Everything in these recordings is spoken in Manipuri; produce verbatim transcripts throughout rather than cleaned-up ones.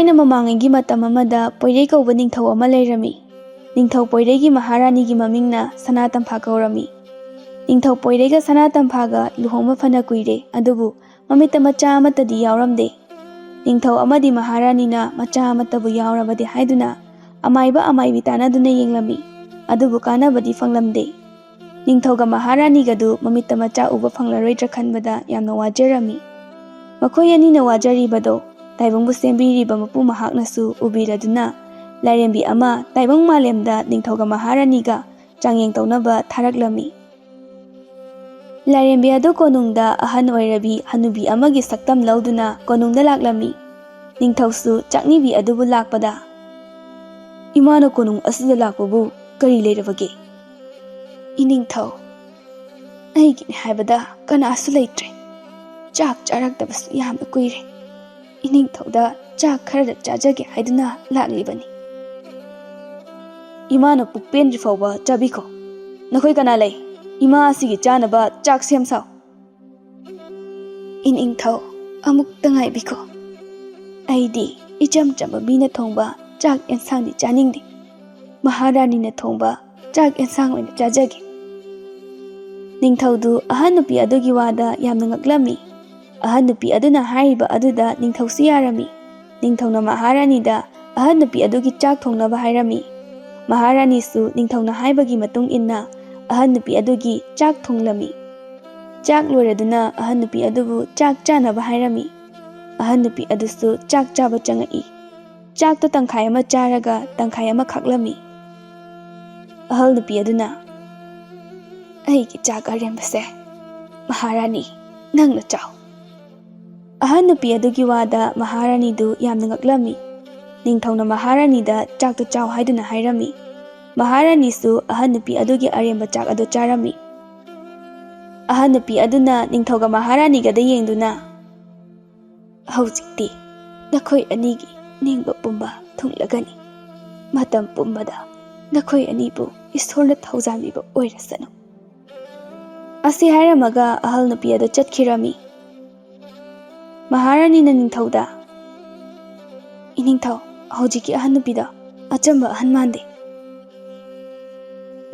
ꯊꯥꯏꯅ ꯃꯃꯥꯡꯉꯩꯒꯤ ꯃꯇꯝ ꯑꯃꯗ ꯄꯣꯏꯔꯩ ꯀꯧꯕ ꯅꯤꯡꯊꯧ ꯑꯃ ꯂꯩꯔꯝꯃꯤ꯫ ꯅꯤꯡꯊꯧ ꯄꯣꯏꯔꯩꯒꯤ ꯃꯍꯥꯔꯥꯅꯤꯒꯤ ꯃꯃꯤꯡꯅ ꯁꯅꯥ ꯇꯝꯐꯥ ꯀꯧꯔꯝꯃꯤ꯫ ꯅꯤꯡꯊꯧ ꯄꯣꯏꯔꯩꯒ ꯁꯅꯥ ꯇꯝꯐꯥꯒ ꯂꯨꯍꯣꯡꯕ ꯐꯅ ꯀꯨꯏꯔꯦ, ꯑꯗꯨꯕꯨ ꯃꯃꯤꯠꯇ ꯃꯆꯥ ꯑꯃꯠꯇꯗꯤ ꯌꯥꯎꯔꯝꯗꯦ꯫ ꯅꯤꯡꯊꯧ ꯑꯃꯗꯤ ꯃꯍꯥꯔꯥꯅꯤꯅ ꯃꯆꯥ ꯑꯃꯠꯇꯕꯨ ꯌꯥꯎꯔꯕꯗꯤ ꯍꯥꯏꯗꯨꯅ ꯑꯃꯥꯏꯕ ꯑꯃꯥꯏꯕꯤ ꯇꯥꯟꯅꯗꯨꯅ ꯌꯦꯡꯂꯝꯃꯤ, ꯑꯗꯨꯕꯨ ꯀꯥꯟꯅꯕꯗꯤ ꯐꯪꯂꯝꯗꯦ꯫ ꯅꯤꯡꯊꯧꯒ ꯃꯍꯥꯔꯥꯅꯤꯒꯗꯨ ꯃꯃꯤꯠꯇ ꯃꯆꯥ ꯎꯕ ꯐꯪꯂꯔꯣꯏꯗ꯭ꯔꯥ ꯈꯟꯕꯗ ꯌꯥꯝꯅ ꯋꯥꯖꯔꯝꯃꯤ꯫ ꯃꯈꯣꯏ ꯑꯅꯤꯅ ꯋꯥꯖꯔꯤꯕꯗꯣ ꯇꯥꯏꯕꯪꯕꯨ ꯁꯦꯝꯕꯤꯔꯤꯕ ꯃꯄꯨ ꯃꯍꯥꯛꯅꯁꯨ ꯎꯕꯤꯔꯗꯨꯅ ꯂꯥꯏꯔꯦꯝꯕꯤ ꯑꯃ ꯇꯥꯏꯕꯪ ꯃꯥꯂꯦꯝꯗ ꯅꯤꯡꯊꯧꯒ ꯃꯍꯥꯔꯥꯅꯤꯒ ꯆꯥꯡꯌꯦꯡ ꯇꯧꯅꯕ ꯊꯥꯔꯛꯂꯝꯃꯤ꯫ ꯂꯥꯏꯔꯦꯝꯕꯤ ꯑꯗꯨ ꯀꯣꯅꯨꯡꯗ ꯑꯍꯟ ꯑꯣꯏꯔꯕꯤ ꯍꯅꯨꯕꯤ ꯑꯃꯒꯤ ꯁꯛꯇꯝ ꯂꯧꯗꯨꯅ ꯀꯣꯅꯨꯡꯗ ꯂꯥꯛꯂꯝꯃꯤ꯫ ꯅꯤꯡꯊꯧꯁꯨ ꯆꯥꯛꯅꯤꯕꯤ ꯑꯗꯨꯕꯨ ꯂꯥꯛꯄꯗ, "ꯏꯃꯥꯅ ꯀꯣꯅꯨꯡ ꯑꯁꯤꯗ ꯂꯥꯛꯄꯕꯨ ꯀꯔꯤ ꯂꯩꯔꯕꯒꯦ?" "ꯏꯅꯤꯡꯊꯧ, ꯑꯩꯒꯤꯅꯤ ꯍꯥꯏꯕꯗ ꯀꯅꯥꯁꯨ ꯂꯩꯇ꯭ꯔꯦ꯫ ꯆꯥꯛ ꯆꯥꯔꯛꯇꯕꯁꯨ ꯌꯥꯝꯅ ꯀꯨꯏꯔꯦ꯫ ꯏꯅꯤꯡꯊꯧꯗ ꯆꯥꯛ ꯈꯔꯗ ꯆꯥꯖꯒꯦ ꯍꯥꯏꯗꯨꯅ ꯂꯥꯛꯂꯤꯕꯅꯤ꯫" "ꯏꯃꯥꯅ ꯄꯨꯛꯄꯦꯟꯗ꯭ꯔꯤ ꯐꯥꯎꯕ ꯆꯥꯕꯤꯈꯣ꯫ ꯅꯈꯣꯏ ꯀꯅꯥ ꯂꯩ? ꯏꯃꯥ ꯑꯁꯤꯒꯤ ꯆꯥꯅꯕ ꯆꯥꯛ ꯁꯦꯝ ꯁꯥꯎ꯫" "ꯏꯅꯤꯡꯊꯧ, ꯑꯃꯨꯛꯇ ꯉꯥꯏꯕꯤꯈꯣ꯫ ꯑꯩꯗꯤ ꯏꯆꯝ ꯆꯝꯕ ꯃꯤꯅ ꯊꯣꯡꯕ ꯆꯥꯛ ꯑꯦꯟꯁꯥꯡꯗꯤ ꯆꯥꯅꯤꯡꯗꯦ꯫ ꯃꯍꯥꯔꯥꯅꯤꯅ ꯊꯣꯡꯕ ꯆꯥꯛ ꯑꯦꯟꯁꯥꯡ ꯑꯣꯏꯅ ꯆꯥꯖꯒꯦ꯫" ꯅꯤꯡꯊꯧꯗꯨ ꯑꯍꯟ ꯅꯨꯄꯤ ꯑꯗꯨꯒꯤ ꯋꯥꯗ ꯌꯥꯝꯅ ꯉꯛꯂꯝꯃꯤ꯫ ꯑꯍꯟ ꯅꯨꯄꯤ ꯑꯗꯨꯅ ꯍꯥꯏꯔꯤꯕ ꯑꯗꯨꯗ ꯅꯤꯡꯊꯧꯁꯨ ꯌꯥꯔꯝꯃꯤ꯫ ꯅꯤꯡꯊꯧꯅ ꯃꯍꯥꯔꯥꯅꯤꯗ ꯑꯍꯟ ꯅꯨꯄꯤ ꯑꯗꯨꯒꯤ ꯆꯥꯛ ꯊꯣꯡꯅꯕ ꯍꯥꯏꯔꯝꯃꯤ꯫ ꯃꯍꯥꯔꯥꯅꯤꯁꯨ ꯅꯤꯡꯊꯧꯅ ꯍꯥꯏꯕꯒꯤ ꯃꯇꯨꯡ ꯏꯟꯅ ꯑꯍꯟ ꯅꯨꯄꯤ ꯑꯗꯨꯒꯤ ꯆꯥꯛ ꯊꯣꯡꯂꯝꯃꯤ꯫ ꯆꯥꯛ ꯂꯣꯏꯔꯗꯨꯅ ꯑꯍꯟ ꯅꯨꯄꯤ ꯑꯗꯨꯕꯨ ꯆꯥꯛ ꯆꯥꯅꯕ ꯍꯥꯏꯔꯝꯃꯤ꯫ ꯑꯍꯟ ꯅꯨꯄꯤ ꯑꯗꯨꯁꯨ ꯆꯥꯛ ꯆꯥꯕ ꯆꯪꯉꯛꯏ꯫ ꯆꯥꯛꯇꯨ ꯇꯪꯈꯥꯏ ꯑꯃ ꯆꯥꯔꯒ ꯇꯪꯈꯥꯏ ꯑꯃ ꯈꯥꯛꯂꯝꯃꯤ꯫ ꯑꯍꯜ ꯅꯨꯄꯤ ꯑꯗꯨꯅ, "ꯑꯩꯒꯤ ꯆꯥꯛ ꯑꯔꯦꯝꯕꯁꯦ ꯃꯍꯥꯔꯥꯅꯤ, ꯅꯪꯅ ꯆꯥꯎ꯫" ꯑꯍꯜ ꯅꯨꯄꯤ ꯑꯗꯨꯒꯤ ꯋꯥꯗ ꯃꯍꯥꯔꯥꯅꯤꯗꯨ ꯌꯥꯝꯅ ꯉꯛꯂꯝꯃꯤ꯫ ꯅꯤꯡꯊꯧꯅ ꯃꯍꯥꯔꯥꯅꯤꯗ ꯆꯥꯛꯇꯨ ꯆꯥꯎ ꯍꯥꯏꯗꯨꯅ ꯍꯥꯏꯔꯝꯃꯤ꯫ ꯃꯍꯥꯔꯥꯅꯤꯁꯨ ꯑꯍꯜ ꯅꯨꯄꯤ ꯑꯗꯨꯒꯤ ꯑꯔꯦꯝꯕ ꯆꯥꯛ ꯑꯗꯨ ꯆꯥꯔꯝꯃꯤ꯫ ꯑꯍꯜ ꯅꯨꯄꯤ ꯑꯗꯨꯅ ꯅꯤꯡꯊꯧꯒ ꯃꯍꯥꯔꯥꯅꯤꯒꯗ ꯌꯦꯡꯗꯨꯅ, "ꯍꯧꯖꯤꯛꯇꯤ ꯅꯈꯣꯏ ꯑꯅꯤꯒꯤ ꯅꯤꯡꯕ ꯄꯨꯝꯕ ꯊꯨꯡꯂꯒꯅꯤ꯫ ꯃꯇꯝ ꯄꯨꯝꯕꯗ ꯅꯈꯣꯏ ꯑꯅꯤꯕꯨ ꯏꯁꯣꯔꯅ ꯊꯧꯖꯥꯟꯕꯤꯕ ꯑꯣꯏꯔꯁꯅꯨ꯫" ꯑꯁꯤ ꯍꯥꯏꯔꯝꯃꯒ ꯑꯍꯜ ꯅꯨꯄꯤ ꯑꯗꯨ ꯆꯠꯈꯤꯔꯝꯃꯤ꯫ ꯃꯍꯥꯔꯥꯅꯤꯅ ꯅꯤꯡꯊꯧꯗ, "ꯏꯅꯤꯡꯊꯧ, ꯍꯧꯖꯤꯛꯀꯤ ꯑꯍꯟ ꯅꯨꯄꯤꯗꯣ ꯑꯆꯝꯕ ꯑꯍꯟ ꯃꯥꯟꯗꯦ꯫"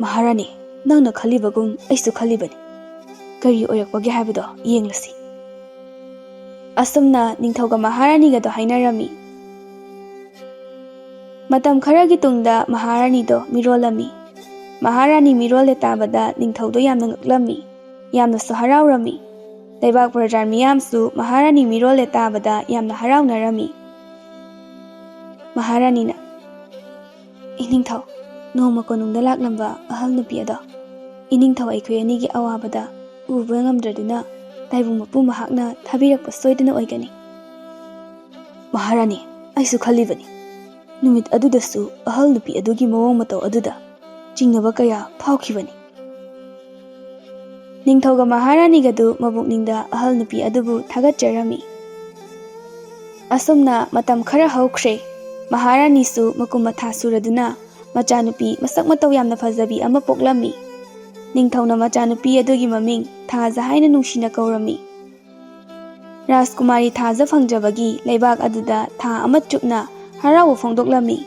"ꯃꯍꯥꯔꯥꯅꯤ, ꯅꯪꯅ ꯈꯜꯂꯤꯕꯒꯨꯝ ꯑꯩꯁꯨ ꯈꯜꯂꯤꯕꯅꯤ꯫ ꯀꯔꯤ ꯑꯣꯏꯔꯛꯄꯒꯦ ꯍꯥꯏꯕꯗꯣ ꯌꯦꯡꯂꯁꯤ꯫" ꯑꯁꯨꯝꯅ ꯅꯤꯡꯊꯧꯒ ꯃꯍꯥꯔꯥꯅꯤꯒꯗꯣ ꯍꯥꯏꯅꯔꯝꯃꯤ꯫ ꯃꯇꯝ ꯈꯔꯒꯤ ꯇꯨꯡꯗ ꯃꯍꯥꯔꯥꯅꯤꯗꯣ ꯃꯤꯔꯣꯜꯂꯝꯃꯤ꯫ ꯃꯍꯥꯔꯥꯅꯤ ꯃꯤꯔꯣꯜꯂꯦ ꯇꯥꯕꯗ ꯅꯤꯡꯊꯧꯗꯣ ꯌꯥꯝꯅ ꯉꯛꯂꯝꯃꯤ, ꯌꯥꯝꯅꯁꯨ ꯍꯔꯥꯎꯔꯝꯃꯤ꯫ ꯂꯩꯕꯥꯛ ꯄ꯭ꯔꯖꯥ ꯃꯤꯌꯥꯝꯁꯨ ꯃꯍꯥꯔꯥꯅꯤ ꯃꯤꯔꯣꯜꯂꯦ ꯇꯥꯕꯗ ꯌꯥꯝꯅ ꯍꯔꯥꯎꯅꯔꯝꯃꯤ꯫ ꯃꯍꯥꯔꯥꯅꯤꯅ, "ꯏꯅꯤꯡꯊꯧ, ꯅꯣꯡꯃ ꯀꯣꯅꯨꯡꯗ ꯂꯥꯛꯂꯝꯕ ꯑꯍꯜ ꯅꯨꯄꯤ ꯑꯗꯣ ꯏꯅꯤꯡꯊꯧ ꯑꯩꯈꯣꯏ ꯑꯅꯤꯒꯤ ꯑꯋꯥꯕꯗ ꯎꯕ ꯉꯝꯗ꯭ꯔꯗꯨꯅ ꯇꯥꯏꯕꯪ ꯃꯄꯨ ꯃꯍꯥꯛꯅ ꯊꯥꯕꯤꯔꯛꯄ ꯁꯣꯏꯗꯅ ꯑꯣꯏꯒꯅꯤ꯫" "ꯃꯍꯥꯔꯥꯅꯤ, ꯑꯩꯁꯨ ꯈꯜꯂꯤꯕꯅꯤ꯫ ꯅꯨꯃꯤꯠ ꯑꯗꯨꯗꯁꯨ ꯑꯍꯜ ꯅꯨꯄꯤ ꯑꯗꯨꯒꯤ ꯃꯑꯣꯡ ꯃꯇꯧ ꯑꯗꯨꯗ ꯆꯤꯡꯅꯕ ꯀꯌꯥ ꯐꯥꯎꯈꯤꯕꯅꯤ꯫" ꯅꯤꯡꯊꯧꯒ ꯃꯍꯥꯔꯥꯅꯤꯒꯗꯨ ꯃꯄꯨꯛꯅꯤꯡꯗ ꯑꯍꯜ ꯅꯨꯄꯤ ꯑꯗꯨꯕꯨ ꯊꯥꯒꯠꯆꯔꯝꯃꯤ꯫ ꯑꯁꯨꯝꯅ ꯃꯇꯝ ꯈꯔ ꯍꯧꯈ꯭ꯔꯦ꯫ ꯃꯍꯥꯔꯥꯅꯤꯁꯨ ꯃꯀꯨꯝ ꯃꯊꯥ ꯁꯨꯔꯗꯨꯅ ꯃꯆꯥꯅꯨꯄꯤ ꯃꯁꯛ ꯃꯇꯧ ꯌꯥꯝꯅ ꯐꯖꯕꯤ ꯑꯃ ꯄꯣꯛꯂꯝꯃꯤ꯫ ꯅꯤꯡꯊꯧꯅ ꯃꯆꯥꯅꯨꯄꯤ ꯑꯗꯨꯒꯤ ꯃꯃꯤꯡ ꯊꯥꯖ ꯍꯥꯏꯅ ꯅꯨꯡꯁꯤꯅ ꯀꯧꯔꯝꯃꯤ꯫ ꯔꯥꯖꯀꯨꯃꯥꯔꯤ ꯊꯥꯖ ꯐꯪꯖꯕꯒꯤ ꯂꯩꯕꯥꯛ ꯑꯗꯨꯗ ꯊꯥ ꯑꯃ ꯆꯨꯞꯅ ꯍꯔꯥꯎꯕ ꯐꯣꯡꯗꯣꯛꯂꯝꯃꯤ꯫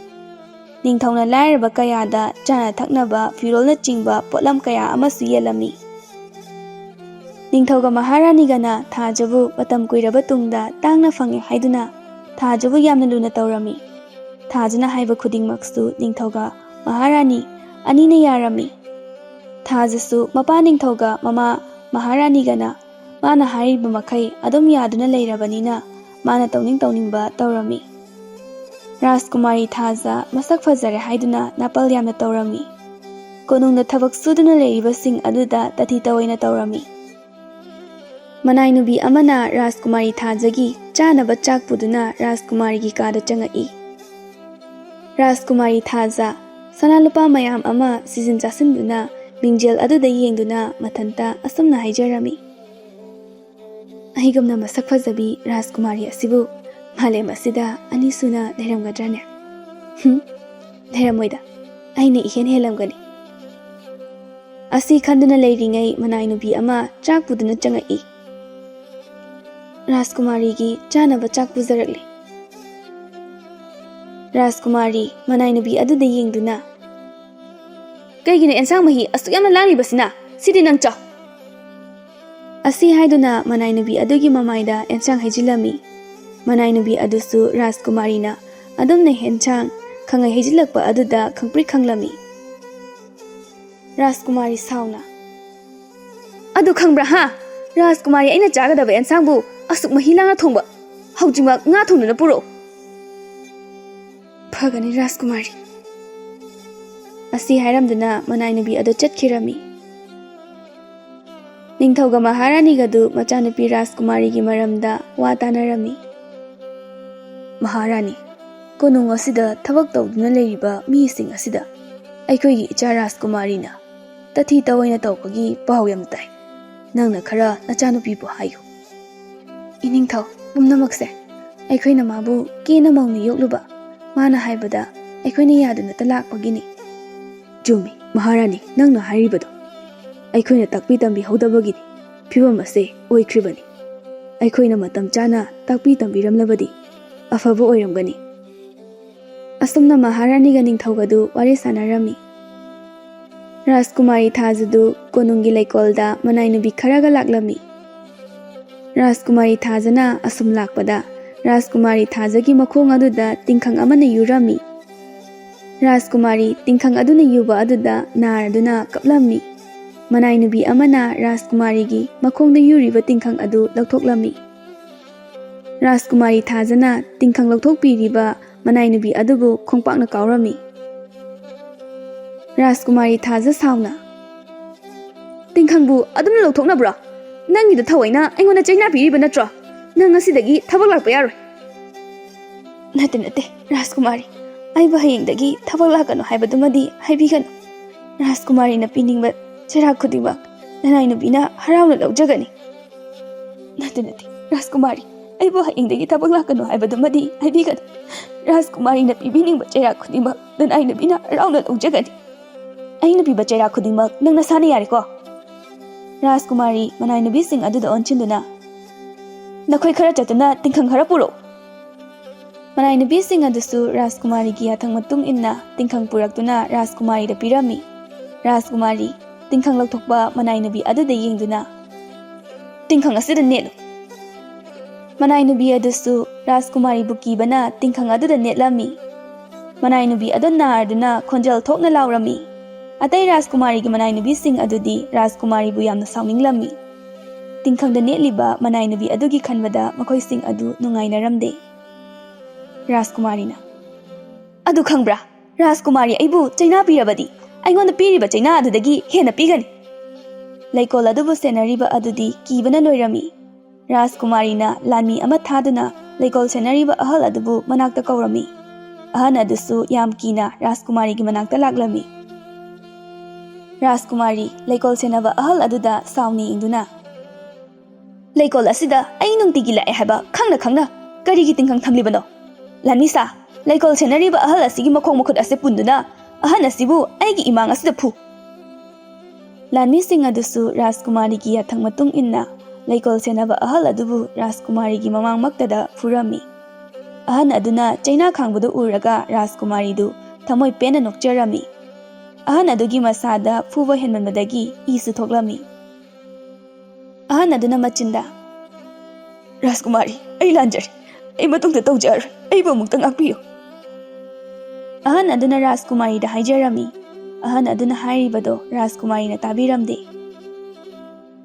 ꯅꯤꯡꯊꯧꯅ ꯂꯥꯏꯔꯕ ꯀꯌꯥꯗ ꯆꯥꯅ ꯊꯛꯅꯕ, ꯐꯤꯔꯣꯜꯅꯆꯤꯡꯕ ꯄꯣꯠꯂꯝ ꯀꯌꯥ ꯑꯃꯁꯨ ꯌꯦꯜꯂꯝꯃꯤ꯫ ꯅꯤꯡꯊꯧꯒ ꯃꯍꯥꯔꯥꯅꯤꯒꯅ ꯊꯥꯖꯕꯨ ꯃꯇꯝ ꯀꯨꯏꯔꯕ ꯇꯨꯡꯗ ꯇꯥꯡꯅ ꯐꯪꯉꯦ ꯍꯥꯏꯗꯨꯅ ꯊꯥꯖꯕꯨ ꯌꯥꯝꯅ ꯂꯨꯅ ꯇꯧꯔꯝꯃꯤ꯫ ꯊꯥꯖꯅ ꯍꯥꯏꯕ ꯈꯨꯗꯤꯡꯃꯛꯁꯨ ꯅꯤꯡꯊꯧꯒ ꯃꯍꯥꯔꯥꯅꯤ ꯑꯅꯤꯅ ꯌꯥꯔꯝꯃꯤ꯫ ꯊꯥꯖꯁꯨ ꯃꯄꯥ ꯅꯤꯡꯊꯧꯒ ꯃꯃꯥ ꯃꯍꯥꯔꯥꯅꯤꯒꯅ ꯃꯥꯅ ꯍꯥꯏꯔꯤꯕ ꯃꯈꯩ ꯑꯗꯨꯝ ꯌꯥꯗꯨꯅ ꯂꯩꯔꯕꯅꯤꯅ ꯃꯥꯅ ꯇꯧꯅꯤꯡ ꯇꯧꯅꯤꯡꯕ ꯇꯧꯔꯝꯃꯤ꯫ ꯔꯥꯖꯀꯨꯃꯥꯔꯤ ꯊꯥꯖ ꯃꯁꯛ ꯐꯖꯔꯦ ꯍꯥꯏꯗꯨꯅ ꯅꯥꯄꯜ ꯌꯥꯝꯅ ꯇꯧꯔꯝꯃꯤ꯫ ꯀꯣꯅꯨꯡꯗ ꯊꯕꯛ ꯁꯨꯗꯨꯅ ꯂꯩꯔꯤꯕꯁꯤꯡ ꯑꯗꯨꯗ ꯇꯊꯤ ꯇꯑꯣꯏꯅ ꯇꯧꯔꯝꯃꯤ꯫ ꯃꯅꯥꯏ ꯅꯨꯄꯤ ꯑꯃꯅ ꯔꯥꯖꯀꯨꯃꯥꯔꯤ ꯊꯥꯖꯒꯤ ꯆꯥꯅꯕ ꯆꯥꯛ ꯄꯨꯗꯨꯅ ꯔꯥꯖꯀꯨꯃꯥꯔꯤꯒꯤ ꯀꯥꯗ ꯆꯪꯉꯛꯏ꯫ ꯔꯥꯖꯀꯨꯃꯥꯔꯤ ꯊꯥꯖ ꯁꯅꯥ ꯂꯨꯄꯥ ꯃꯌꯥꯝ ꯑꯃ ꯁꯤꯖꯤꯟ ꯆꯥꯁꯤꯟꯗꯨꯅ ꯃꯤꯡꯖꯦꯜ ꯑꯗꯨꯗ ꯌꯦꯡꯗꯨꯅ ꯃꯊꯟꯇ ꯑꯁꯨꯝꯅ ꯍꯥꯏꯖꯔꯝꯃꯤ, "ꯑꯩꯒꯨꯝꯅ ꯃꯁꯛ ꯐꯖꯕꯤ ꯔꯥꯖꯀꯨꯃꯥꯔꯤ ꯑꯁꯤꯕꯨ ꯃꯥꯂꯦꯝ ꯑꯁꯤꯗ ꯑꯅꯤꯁꯨꯅ ꯂꯩꯔꯝꯒꯗ꯭ꯔꯅꯦ? ꯍꯨꯝ, ꯂꯩꯔꯝꯃꯣꯏꯗ, ꯑꯩꯅ ꯏꯍꯦꯟ ꯍꯦꯜꯂꯝꯒꯅꯤ꯫" ꯑꯁꯤ ꯈꯟꯗꯨꯅ ꯂꯩꯔꯤꯉꯩ ꯃꯅꯥꯏ ꯅꯨꯄꯤ ꯑꯃ ꯆꯥꯛ ꯄꯨꯗꯨꯅ ꯆꯪꯉꯛꯏ꯫ ꯔꯥꯖꯀꯨꯃꯥꯔꯤꯒꯤ ꯆꯥꯅꯕ ꯆꯥꯛ ꯄꯨꯖꯔꯛꯂꯤ꯫ ꯔꯥꯖꯀꯨꯃꯥꯔꯤ ꯃꯅꯥꯏ ꯅꯨꯄꯤ ꯑꯗꯨꯗ ꯌꯦꯡꯗꯨꯅ, "ꯀꯩꯒꯤꯅꯣ ꯑꯦꯟꯁꯥꯡ ꯃꯍꯤ ꯑꯁꯨꯛ ꯌꯥꯝꯅ ꯂꯥꯡꯂꯤꯕꯁꯤꯅ? ꯁꯤꯗꯤ ꯅꯪ ꯆꯥꯎ!" ꯑꯁꯤ ꯍꯥꯏꯗꯨꯅ ꯃꯅꯥꯏ ꯅꯨꯄꯤ ꯑꯗꯨꯒꯤ ꯃꯃꯥꯏꯗ ꯑꯦꯟꯁꯥꯡ ꯍꯩꯖꯤꯜꯂꯝꯃꯤ꯫ ꯃꯅꯥꯏ ꯅꯨꯄꯤ ꯑꯗꯨꯁꯨ ꯔꯥꯖꯀꯨꯃꯥꯔꯤꯅ ꯑꯗꯨꯝꯅ ꯑꯦꯟꯁꯥꯡ ꯈꯪꯍꯩ ꯍꯩꯖꯤꯜꯂꯛꯄ ꯑꯗꯨꯗ ꯈꯪꯄ꯭ꯔꯤꯛ ꯈꯪꯂꯝꯃꯤ꯫ ꯔꯥꯖꯀꯨꯃꯥꯔꯤ ꯁꯥꯎꯅ, "ꯑꯗꯨ ꯈꯪꯕ꯭ꯔꯥ ꯍꯥ? ꯔꯥꯖꯀꯨꯃꯥꯔꯤ ꯑꯩꯅ ꯆꯥꯒꯗꯕ ꯑꯦꯟꯁꯥꯡꯕꯨ ꯑꯁꯨꯛ ꯃꯍꯤ ꯂꯥꯡꯅ ꯊꯣꯡꯕ? ꯍꯧꯖꯤꯛꯃꯛ ꯉꯥ ꯊꯣꯡꯗꯨꯅ ꯄꯨꯔꯛꯎ!" "ꯐꯒꯅꯤ ꯔꯥꯖꯀꯨꯃꯥꯔꯤ꯫" ꯑꯁꯤ ꯍꯥꯏꯔꯝꯗꯨꯅ ꯃꯅꯥꯏ ꯅꯨꯄꯤ ꯑꯗꯨ ꯆꯠꯈꯤꯔꯝꯃꯤ꯫ ꯅꯤꯡꯊꯧꯒ ꯃꯍꯥꯔꯥꯅꯤꯒꯗꯨ ꯃꯆꯥꯅꯨꯄꯤ ꯔꯥꯖꯀꯨꯃꯥꯔꯤꯒꯤ ꯃꯔꯝꯗ ꯋꯥ ꯇꯥꯅꯔꯝꯃꯤ꯫ "ꯃꯍꯥꯔꯥꯅꯤ, ꯀꯣꯅꯨꯡ ꯑꯁꯤꯗ ꯊꯕꯛ ꯇꯧꯗꯨꯅ ꯂꯩꯔꯤꯕ ꯃꯤꯁꯤꯡ ꯑꯁꯤꯗ ꯑꯩꯈꯣꯏꯒꯤ ꯏꯆꯥ ꯔꯥꯖꯀꯨꯃꯥꯔꯤꯅ ꯇꯊꯤ ꯇꯑꯣꯏꯅ ꯇꯧꯕꯒꯤ ꯄꯥꯎ ꯌꯥꯝ ꯇꯥꯏ꯫ ꯅꯪꯅ ꯈꯔ ꯅꯆꯥꯅꯨꯄꯤꯕꯨ ꯍꯥꯏꯌꯨ꯫" "ꯏꯅꯤꯡꯊꯧ, ꯄꯨꯝꯅꯃꯛꯁꯦ ꯑꯩꯈꯣꯏꯅ ꯃꯥꯕꯨ ꯀꯦꯅ ꯃꯧꯅ ꯌꯣꯛꯂꯨꯕ, ꯃꯥꯅ ꯍꯥꯏꯕꯗ ꯑꯩꯈꯣꯏꯅ ꯌꯥꯗꯨꯅꯇ ꯂꯥꯛꯄꯒꯤꯅꯤ꯫" "ꯆꯨꯝꯃꯤ ꯃꯍꯥꯔꯥꯅꯤ, ꯅꯪꯅ ꯍꯥꯏꯔꯤꯕꯗꯣ꯫ ꯑꯩꯈꯣꯏꯅ ꯇꯥꯛꯄꯤ ꯇꯝꯕꯤꯍꯧꯗꯕꯒꯤꯅꯤ ꯐꯤꯕꯝ ꯑꯁꯦ ꯑꯣꯏꯈ꯭ꯔꯤꯕꯅꯤ꯫ ꯑꯩꯈꯣꯏꯅ ꯃꯇꯝ ꯆꯥꯅ ꯇꯥꯛꯄꯤ ꯇꯝꯕꯤꯔꯝꯂꯕꯗꯤ ꯑꯐꯕ ꯑꯣꯏꯔꯝꯒꯅꯤ꯫" ꯑꯁꯨꯝꯅ ꯃꯍꯥꯔꯥꯅꯤꯒ ꯅꯤꯡꯊꯧꯒꯗꯨ ꯋꯥꯔꯤ ꯁꯥꯟꯅꯔꯝꯃꯤ꯫ ꯔꯥꯖꯀꯨꯃꯥꯔꯤ ꯊꯥꯖꯗꯨ ꯀꯣꯅꯨꯡꯒꯤ ꯂꯩꯀꯣꯜꯗ ꯃꯅꯥꯏ ꯅꯨꯄꯤ ꯈꯔꯒ ꯂꯥꯛꯂꯝꯃꯤ꯫ ꯔꯥꯖꯀꯨꯃꯥꯔꯤ ꯊꯥꯖꯅ ꯑꯁꯨꯝ ꯂꯥꯛꯄꯗ ꯔꯥꯖꯀꯨꯃꯥꯔꯤ ꯊꯥꯖꯒꯤ ꯃꯈꯣꯡ ꯑꯗꯨꯗ ꯇꯤꯡꯈꯪ ꯑꯃꯅ ꯌꯨꯔꯝꯃꯤ꯫ ꯔꯥꯖꯀꯨꯃꯥꯔꯤ ꯇꯤꯡꯈꯪ ꯑꯗꯨꯅ ꯌꯨꯕ ꯑꯗꯨꯗ ꯅꯥꯔꯗꯨꯅ ꯀꯞꯂꯝꯃꯤ꯫ ꯃꯅꯥꯏ ꯅꯨꯄꯤ ꯑꯃꯅ ꯔꯥꯖꯀꯨꯃꯥꯔꯤꯒꯤ ꯃꯈꯣꯡꯗ ꯌꯨꯔꯤꯕ ꯇꯤꯡꯈꯪ ꯑꯗꯨ ꯂꯧꯊꯣꯛꯂꯝꯃꯤ꯫ ꯔꯥꯖꯀꯨꯃꯥꯔꯤ ꯊꯥꯖꯅ ꯇꯤꯡꯈꯪ ꯂꯧꯊꯣꯛꯄꯤꯔꯤꯕ ꯃꯅꯥꯏ ꯅꯨꯄꯤ ꯑꯗꯨꯕꯨ ꯈꯣꯡꯄꯥꯛꯅ ꯀꯥꯎꯔꯝꯃꯤ꯫ ꯔꯥꯖꯀꯨꯃꯥꯔꯤ ꯊꯥꯖ ꯁꯥꯎꯅ, "ꯇꯤꯡꯈꯪꯕꯨ ꯑꯗꯨꯝꯅ ꯂꯧꯊꯣꯛꯅꯕ꯭ꯔꯣ? ꯅꯪꯒꯤꯗ ꯊꯑꯣꯏꯅ ꯑꯩꯉꯣꯟꯗ ꯆꯩꯅꯥ ꯄꯤꯔꯤꯕ ꯅꯠꯇ꯭ꯔꯣ? ꯅꯪ ꯉꯁꯤꯗꯒꯤ ꯊꯕꯛ ꯂꯥꯛꯄ ꯌꯥꯔꯣꯏ꯫" "ꯅꯠꯇꯦ, ꯅꯠꯇꯦ, ꯔꯥꯖꯀꯨꯃꯥꯔꯤ, ꯑꯩꯕꯨ ꯍꯌꯦꯡꯗꯒꯤ ꯊꯕꯛ ꯂꯥꯛꯀꯅꯨ ꯍꯥꯏꯕꯗꯨꯃꯗꯤ ꯍꯥꯏꯕꯤꯒꯅꯨ꯫ ꯔꯥꯖꯀꯨꯃꯥꯔꯤꯅ ꯄꯤꯅꯤꯡꯕ ꯆꯩꯔꯥꯛ ꯈꯨꯗꯤꯡꯃꯛ ꯅꯅꯥꯏ ꯅꯨꯄꯤꯅ ꯍꯔꯥꯎꯅ ꯂꯧꯖꯒꯅꯤ꯫" "ꯅꯠꯇꯦ, ꯅꯠꯇꯦ, ꯔꯥꯖꯀꯨꯃꯥꯔꯤ, ꯑꯩꯕꯨ ꯍꯌꯦꯡꯗꯒꯤ ꯊꯕꯛ ꯂꯥꯛꯀꯅꯨ ꯍꯥꯏꯕꯗꯨꯃꯗꯤ ꯍꯥꯏꯕꯤꯒꯅꯨ꯫ ꯔꯥꯖꯀꯨꯃꯥꯔꯤꯅ ꯄꯤꯕꯤꯅꯤꯡꯕ ꯆꯩꯔꯥꯛ ꯈꯨꯗꯤꯡꯃꯛ ꯅꯅꯥꯏ ꯅꯨꯄꯤꯅ ꯍꯔꯥꯎꯅ ꯂꯧꯖꯒꯅꯤ꯫ ꯑꯩꯅ ꯄꯤꯕ ꯆꯩꯔꯥꯛ ꯈꯨꯗꯤꯡꯃꯛ ꯅꯪ ꯅꯁꯥꯅ ꯌꯥꯔꯦꯀꯣ?" ꯔꯥꯖꯀꯨꯃꯥꯔꯤ ꯃꯅꯥꯏ ꯅꯨꯄꯤꯁꯤꯡ ꯑꯗꯨꯗ ꯑꯣꯟꯁꯤꯟꯗꯨꯅ, "ꯅꯈꯣꯏ ꯈꯔ ꯆꯠꯇꯨꯅ ꯇꯤꯡꯈꯪ ꯈꯔ ꯄꯨꯔꯛꯎ꯫" ꯃꯅꯥꯏ ꯅꯨꯄꯤꯁꯤꯡ ꯑꯗꯨꯁꯨ ꯔꯥꯖꯀꯨꯃꯥꯔꯤꯒꯤ ꯌꯥꯊꯪ ꯃꯇꯨꯡ ꯏꯟꯅ ꯇꯤꯡꯈꯪ ꯄꯨꯔꯛꯇꯨꯅ ꯔꯥꯖꯀꯨꯃꯥꯔꯤꯗ ꯄꯤꯔꯝꯃꯤ꯫ ꯔꯥꯖꯀꯨꯃꯥꯔꯤ ꯇꯤꯡꯈꯪ ꯂꯧꯊꯣꯛꯄ ꯃꯅꯥꯏ ꯅꯨꯄꯤ ꯑꯗꯨꯗ ꯌꯦꯡꯗꯨꯅ, "ꯇꯤꯡꯈꯪ ꯑꯁꯤꯗ ꯅꯦꯠꯂꯨ!" ꯃꯅꯥꯏ ꯅꯨꯄꯤ ꯑꯗꯨꯁꯨ ꯔꯥꯖꯀꯨꯃꯥꯔꯤꯕꯨ ꯀꯤꯕꯅ ꯇꯤꯡꯈꯪ ꯑꯗꯨꯗ ꯅꯦꯠꯂꯝꯃꯤ꯫ ꯃꯅꯥꯏ ꯅꯨꯄꯤ ꯑꯗꯨ ꯅꯥꯔꯗꯨꯅ ꯈꯣꯟꯖꯦꯜ ꯊꯣꯛꯅ ꯂꯥꯎꯔꯝꯃꯤ꯫ ꯑꯇꯩ ꯔꯥꯖꯀꯨꯃꯥꯔꯤꯒꯤ ꯃꯅꯥꯏ ꯅꯨꯄꯤꯁꯤꯡ ꯑꯗꯨꯗꯤ ꯔꯥꯖꯀꯨꯃꯥꯔꯤꯕꯨ ꯌꯥꯝꯅ ꯁꯥꯎꯅꯤꯡꯂꯝꯃꯤ꯫ ꯇꯤꯡꯈꯪꯗ ꯅꯦꯠꯂꯤꯕ ꯃꯅꯥꯏ ꯅꯨꯄꯤ ꯑꯗꯨꯒꯤ ꯈꯟꯕꯗ ꯃꯈꯣꯏꯁꯤꯡ ꯑꯗꯨ ꯅꯨꯡꯉꯥꯏꯅꯔꯝꯗꯦ꯫ ꯔꯥꯖꯀꯨꯃꯥꯔꯤꯅ, "ꯑꯗꯨ ꯈꯪꯕ꯭ꯔꯥ? ꯔꯥꯖꯀꯨꯃꯥꯔꯤ ꯑꯩꯕꯨ ꯆꯩꯅꯥ ꯄꯤꯔꯕꯗꯤ ꯑꯩꯉꯣꯟꯗ ꯄꯤꯔꯤꯕ ꯆꯩꯅꯥ ꯑꯗꯨꯗꯒꯤ ꯍꯦꯟꯅ ꯄꯤꯒꯅꯤ!" ꯂꯩꯀꯣꯜ ꯑꯗꯨꯕꯨ ꯁꯦꯟꯅꯔꯤꯕ ꯑꯗꯨꯗꯤ ꯀꯤꯕꯅ ꯂꯣꯏꯔꯝꯃꯤ꯫ ꯔꯥꯖꯀꯨꯃꯥꯔꯤꯅ ꯂꯥꯟꯃꯤ ꯑꯃ ꯊꯥꯗꯨꯅ ꯂꯩꯀꯣꯜ ꯁꯦꯟꯅꯔꯤꯕ ꯑꯍꯜ ꯑꯗꯨꯕꯨ ꯃꯅꯥꯛꯇ ꯀꯧꯔꯝꯃꯤ꯫ ꯑꯍꯜ ꯑꯗꯨꯁꯨ ꯌꯥꯝ ꯀꯤꯅ ꯔꯥꯖꯀꯨꯃꯥꯔꯤꯒꯤ ꯃꯅꯥꯛꯇ ꯂꯥꯛꯂꯝꯃꯤ꯫ ꯔꯥꯖꯀꯨꯃꯥꯔꯤ ꯂꯩꯀꯣꯜ ꯁꯦꯟꯅꯕ ꯑꯍꯜ ꯑꯗꯨꯗ ꯁꯥꯎꯅ ꯌꯦꯡꯗꯨꯅ, "ꯂꯩꯀꯣꯜ ꯑꯁꯤꯗ ꯑꯩ ꯅꯨꯡꯇꯤꯒꯤ ꯂꯥꯛꯑꯦ ꯍꯥꯏꯕ ꯈꯪꯅ ꯈꯪꯅ ꯀꯔꯤꯒꯤ ꯇꯤꯡꯈꯪ ꯊꯝꯂꯤꯕꯅꯣ? ꯂꯥꯟꯃꯤꯁꯥ, ꯂꯩꯀꯣꯜ ꯁꯦꯟꯅꯔꯤꯕ ꯑꯍꯜ ꯑꯁꯤꯒꯤ ꯃꯈꯣꯡ ꯃꯈꯨꯠ ꯑꯁꯦ ꯄꯨꯟꯗꯨꯅ ꯑꯍꯜ ꯑꯁꯤꯕꯨ ꯑꯩꯒꯤ ꯏꯃꯥꯡ ꯑꯁꯤꯗ ꯐꯨ!" ꯂꯥꯟꯃꯤꯁꯤꯡ ꯑꯗꯨꯁꯨ ꯔꯥꯖꯀꯨꯃꯥꯔꯤꯒꯤ ꯌꯥꯊꯪ ꯃꯇꯨꯡ ꯏꯟꯅ ꯂꯩꯀꯣꯜ ꯁꯦꯟꯅꯕ ꯑꯍꯜ ꯑꯗꯨꯕꯨ ꯔꯥꯖꯀꯨꯃꯥꯔꯤꯒꯤ ꯃꯃꯥꯡꯃꯛꯇꯗ ꯐꯨꯔꯝꯃꯤ꯫ ꯑꯍꯟ ꯑꯗꯨꯅ ꯆꯩꯅꯥ ꯈꯥꯡꯕꯗꯨ ꯎꯔꯒ ꯔꯥꯖꯀꯨꯃꯥꯔꯤꯗꯨ ꯊꯃꯣꯏ ꯄꯦꯟꯅ ꯅꯣꯛꯆꯔꯝꯃꯤ꯫ ꯑꯍꯟ ꯑꯗꯨꯒꯤ ꯃꯁꯥꯗ ꯐꯨꯕ ꯍꯦꯟꯃꯟꯕꯗꯒꯤ ꯏꯁꯨ ꯊꯣꯛꯂꯝꯃꯤ꯫ ꯑꯍꯟ ꯑꯗꯨꯅ ꯃꯆꯤꯟꯗ, "ꯔꯥꯖꯀꯨꯃꯥꯔꯤ, ꯑꯩ ꯂꯥꯟꯖꯔꯦ꯫ ꯑꯩ ꯃꯇꯨꯡꯗ ꯇꯧꯖꯔꯔꯣꯏ꯫ ꯑꯩꯕꯨ ꯑꯃꯨꯛꯇ ꯉꯥꯛꯄꯤꯌꯨ!" ꯑꯍꯟ ꯑꯗꯨꯅ ꯔꯥꯖꯀꯨꯃꯥꯔꯤꯗ ꯍꯥꯏꯖꯔꯝꯃꯤ꯫ ꯑꯍꯟ ꯑꯗꯨꯅ ꯍꯥꯏꯔꯤꯕꯗꯣ ꯔꯥꯖꯀꯨꯃꯥꯔꯤꯅ ꯇꯥꯕꯤꯔꯝꯗꯦ꯫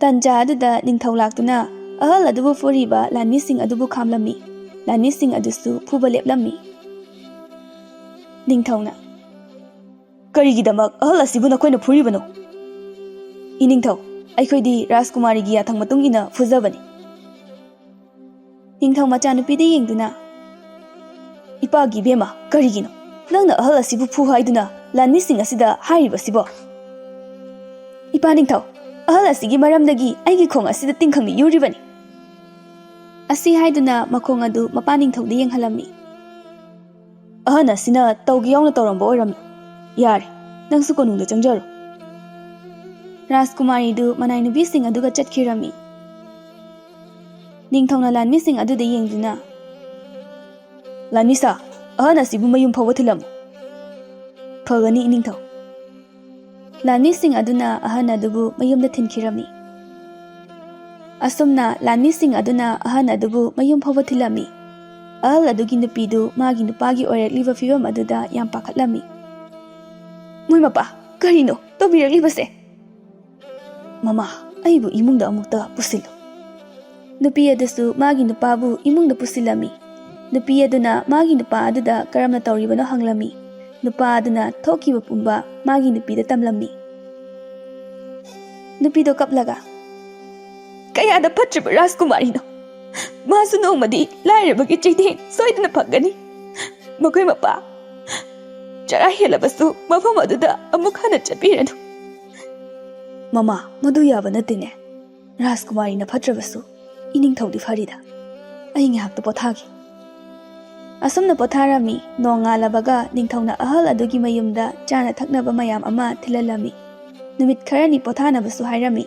ꯇꯟꯖꯥ ꯑꯗꯨꯗ ꯅꯤꯡꯊꯧ ꯂꯥꯛꯇꯨꯅ ꯑꯍꯜ ꯑꯗꯨꯕꯨ ꯐꯨꯔꯤꯕ ꯂꯥꯟꯃꯤꯁꯤꯡ ꯑꯗꯨꯕꯨ ꯈꯥꯝꯂꯝꯃꯤ꯫ ꯂꯥꯟꯃꯤꯁꯤꯡ ꯑꯗꯨꯁꯨ ꯐꯨꯕ ꯂꯦꯞꯂꯝꯃꯤ꯫ ꯅꯤꯡꯊꯧꯅ, "ꯀꯔꯤꯒꯤꯗꯃꯛ ꯑꯍꯜ ꯑꯁꯤꯕꯨ ꯅꯈꯣꯏꯅ ꯐꯨꯔꯤꯕꯅꯣ?" "ꯏꯅꯤꯡꯊꯧ, ꯑꯩꯈꯣꯏꯗꯤ ꯔꯥꯖꯀꯨꯃꯥꯔꯤꯒꯤ ꯌꯥꯊꯪ ꯃꯇꯨꯡ ꯏꯟꯅ ꯐꯨꯖꯕꯅꯤ꯫" ꯅꯤꯡꯊꯧ ꯃꯆꯥꯅꯨꯄꯤꯗ ꯌꯦꯡꯗꯨꯅ, "ꯏꯄꯥꯒꯤ ꯏꯕꯦꯝꯃ, ꯀꯔꯤꯒꯤꯅꯣ ꯅꯪꯅ ꯑꯍꯜ ꯑꯁꯤꯕꯨ ꯐꯨ ꯍꯥꯏꯗꯨꯅ ꯂꯥꯟꯃꯤꯁꯤꯡ ꯑꯁꯤꯗ ꯍꯥꯏꯔꯤꯕꯁꯤꯕꯣ?" "ꯏꯄꯥ ꯅꯤꯡꯊꯧ, ꯑꯍꯜ ꯑꯁꯤꯒꯤ ꯃꯔꯝꯗꯒꯤ ꯑꯩꯒꯤ ꯈꯣꯡ ꯑꯁꯤꯗ ꯇꯤꯡꯈꯪꯅ ꯌꯨꯔꯤꯕꯅꯤ!" ꯑꯁꯤ ꯍꯥꯏꯗꯨꯅ ꯃꯈꯣꯡ ꯑꯗꯨ ꯃꯄꯥ ꯅꯤꯡꯊꯧꯗ ꯌꯦꯡꯍꯜꯂꯝꯃꯤ꯫ "ꯑꯍꯟ ꯑꯁꯤꯅ ꯇꯧꯒꯦ ꯌꯥꯎꯅ ꯇꯧꯔꯝꯕ ꯑꯣꯏꯔꯝꯂꯣ꯫ ꯌꯥꯔꯦ, ꯅꯪꯁꯨ ꯀꯣꯅꯨꯡꯗ ꯆꯪꯖꯔꯣ꯫" ꯔꯥꯖꯀꯨꯃꯥꯔꯤꯗꯨ ꯃꯅꯥꯏ ꯅꯨꯄꯤꯁꯤꯡ ꯑꯗꯨꯒ ꯆꯠꯈꯤꯔꯝꯃꯤ꯫ ꯅꯤꯡꯊꯧꯅ ꯂꯥꯟꯃꯤꯁꯤꯡ ꯑꯗꯨꯗ ꯌꯦꯡꯗꯨꯅ, "ꯂꯥꯟꯃꯤꯁꯥ, ꯑꯍꯟ ꯑꯁꯤꯕꯨ ꯃꯌꯨꯝ ꯐꯥꯎꯕ ꯊꯤꯜꯂꯝꯃꯨ꯫" "ꯐꯒꯅꯤ, ꯏꯅꯤꯡꯊꯧ꯫" ꯂꯥꯟꯃꯤꯁꯤꯡ ꯑꯗꯨꯅ ꯑꯍꯟ ꯑꯗꯨꯕꯨ ꯃꯌꯨꯝꯗ ꯊꯤꯟꯈꯤꯔꯝꯃꯤ꯫ ꯑꯁꯨꯝꯅ ꯂꯥꯟꯃꯤꯁꯤꯡ ꯑꯗꯨꯅ ꯑꯍꯟ ꯑꯗꯨꯕꯨ ꯃꯌꯨꯝ ꯐꯥꯎꯕ ꯊꯤꯜꯂꯝꯃꯤ꯫ ꯑꯍꯜ ꯑꯗꯨꯒꯤ ꯅꯨꯄꯤꯗꯨ ꯃꯥꯒꯤ ꯅꯨꯄꯥꯒꯤ ꯑꯣꯏꯔꯛꯂꯤꯕ ꯐꯤꯕꯝ ꯑꯗꯨꯗ ꯌꯥꯝ ꯄꯥꯈꯠꯂꯝꯃꯤ꯫ "ꯃꯣꯏ ꯃꯄꯥ, ꯀꯔꯤꯅꯣ ꯇꯧꯕꯤꯔꯛꯂꯤꯕꯁꯦ?" "ꯃꯃꯥ, ꯑꯩꯕꯨ ꯏꯃꯨꯡꯗ ꯑꯃꯨꯛꯇ ꯄꯨꯁꯤꯜꯂꯨ꯫" ꯅꯨꯄꯤ ꯑꯗꯨꯁꯨ ꯃꯥꯒꯤ ꯅꯨꯄꯥꯕꯨ ꯏꯃꯨꯡꯗ ꯄꯨꯁꯤꯜꯂꯝꯃꯤ꯫ ꯅꯨꯄꯤ ꯑꯗꯨꯅ ꯃꯥꯒꯤ ꯅꯨꯄꯥ ꯑꯗꯨꯗ ꯀꯔꯝꯅ ꯇꯧꯔꯤꯕꯅꯣ ꯍꯪꯂꯝꯃꯤ꯫ ꯅꯨꯄꯥ ꯑꯗꯨꯅ ꯊꯣꯛꯈꯤꯕ ꯄꯨꯝꯕ ꯃꯥꯒꯤ ꯅꯨꯄꯤꯗ ꯇꯝꯂꯝꯃꯤ꯫ ꯅꯨꯄꯤꯗꯣ ꯀꯞꯂꯒ, "ꯀꯌꯥꯗ ꯐꯠꯇ꯭ꯔꯤꯕ ꯔꯥꯖꯀꯨꯃꯥꯔꯤꯅꯣ! ꯃꯥꯁꯨ ꯅꯣꯡꯃꯗꯤ ꯂꯥꯏꯔꯕꯒꯤ ꯆꯩꯊꯦꯡ ꯁꯣꯏꯗꯅ ꯐꯪꯒꯅꯤ꯫ ꯃꯈꯣꯏ ꯃꯄꯥ ꯆꯔꯥ ꯍꯦꯜꯂꯕꯁꯨ ꯃꯐꯝ ꯑꯗꯨꯗ ꯑꯃꯨꯛ ꯍꯟꯅ ꯆꯠꯄꯤꯔꯅꯨ꯫" "ꯃꯃꯥ, ꯃꯗꯨ ꯌꯥꯕ ꯅꯠꯇꯦꯅꯦ꯫ ꯔꯥꯖꯀꯨꯃꯥꯔꯤꯅ ꯐꯠꯇ꯭ꯔꯕꯁꯨ ꯏꯅꯤꯡꯊꯧꯗꯤ ꯐꯔꯤꯗ꯫ ꯑꯩ ꯉꯥꯏꯍꯥꯛꯇ ꯄꯣꯊꯥꯒꯦ꯫" ꯑꯁꯨꯝꯅ ꯄꯣꯊꯥꯔꯝꯃꯤ꯫ ꯅꯣꯡꯉꯥꯜꯂꯕꯒ ꯅꯤꯡꯊꯧꯅ ꯑꯍꯜ ꯑꯗꯨꯒꯤ ꯃꯌꯨꯝꯗ ꯆꯥꯅ ꯊꯛꯅꯕ ꯃꯌꯥꯝ ꯑꯃ ꯊꯤꯜꯍꯜꯂꯝꯃꯤ꯫ ꯅꯨꯃꯤꯠ ꯈꯔꯅꯤ ꯄꯣꯊꯥꯅꯕꯁꯨ ꯍꯥꯏꯔꯝꯃꯤ꯫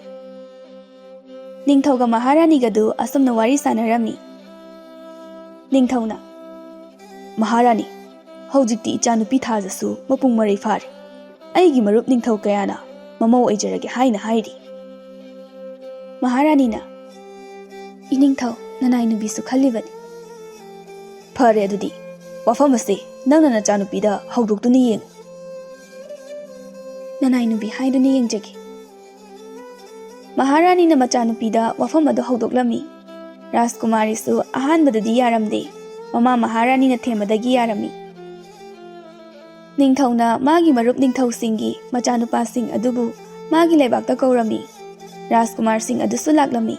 ꯅꯤꯡꯊꯧꯒ ꯃꯍꯥꯔꯥꯅꯤꯒꯗꯨ ꯑꯁꯨꯝꯅ ꯋꯥꯔꯤ ꯁꯥꯟꯅꯔꯝꯃꯤ꯫ ꯅꯤꯡꯊꯧꯅ, "ꯃꯍꯥꯔꯥꯅꯤ, ꯍꯧꯖꯤꯛꯇꯤ ꯏꯆꯥꯅꯨꯄꯤ ꯊꯥꯖꯁꯨ ꯃꯄꯨꯡ ꯃꯔꯩ ꯐꯥꯔꯦ꯫ ꯑꯩꯒꯤ ꯃꯔꯨꯞ ꯅꯤꯡꯊꯧ ꯀꯌꯥꯅ ꯃꯃꯧ ꯑꯣꯏꯖꯔꯒꯦ ꯍꯥꯏꯅ ꯍꯥꯏꯔꯤ꯫" ꯃꯍꯥꯔꯥꯅꯤꯅ, "ꯏꯅꯤꯡꯊꯧ, ꯅꯅꯥꯏ ꯅꯨꯄꯤꯁꯨ ꯈꯜꯂꯤꯕꯅꯤ꯫" "ꯐꯔꯦ, ꯑꯗꯨꯗꯤ ꯋꯥꯐꯝ ꯑꯁꯤ ꯅꯪꯅ ꯅꯆꯥꯅꯨꯄꯤꯗ ꯍꯧꯗꯣꯛꯇꯨꯅ ꯌꯦꯡꯉꯨ꯫" "ꯅꯅꯥꯏ ꯅꯨꯄꯤ ꯍꯥꯏꯗꯨꯅ ꯌꯦꯡꯖꯒꯦ꯫" ꯃꯍꯥꯔꯥꯅꯤꯅ ꯃꯆꯥꯅꯨꯄꯤꯗ ꯋꯥꯐꯝ ꯑꯗꯨ ꯍꯧꯗꯣꯛꯂꯝꯃꯤ꯫ ꯔꯥꯖꯀꯨꯃꯥꯔꯤꯁꯨ ꯑꯍꯥꯟꯕꯗꯗꯤ ꯌꯥꯔꯝꯗꯦ꯫ ꯃꯃꯥ ꯃꯍꯥꯔꯥꯅꯤꯅ ꯊꯦꯝꯕꯗꯒꯤ ꯌꯥꯔꯝꯃꯤ꯫ ꯅꯤꯡꯊꯧꯅ ꯃꯥꯒꯤ ꯃꯔꯨꯞ ꯅꯤꯡꯊꯧꯁꯤꯡꯒꯤ ꯃꯆꯥꯅꯨꯄꯥꯁꯤꯡ ꯑꯗꯨꯕꯨ ꯃꯥꯒꯤ ꯂꯩꯕꯥꯛꯇ ꯀꯧꯔꯝꯃꯤ꯫ ꯔꯥꯖꯀꯨꯃꯥꯔꯁꯤꯡ ꯑꯗꯨꯁꯨ ꯂꯥꯛꯂꯝꯃꯤ꯫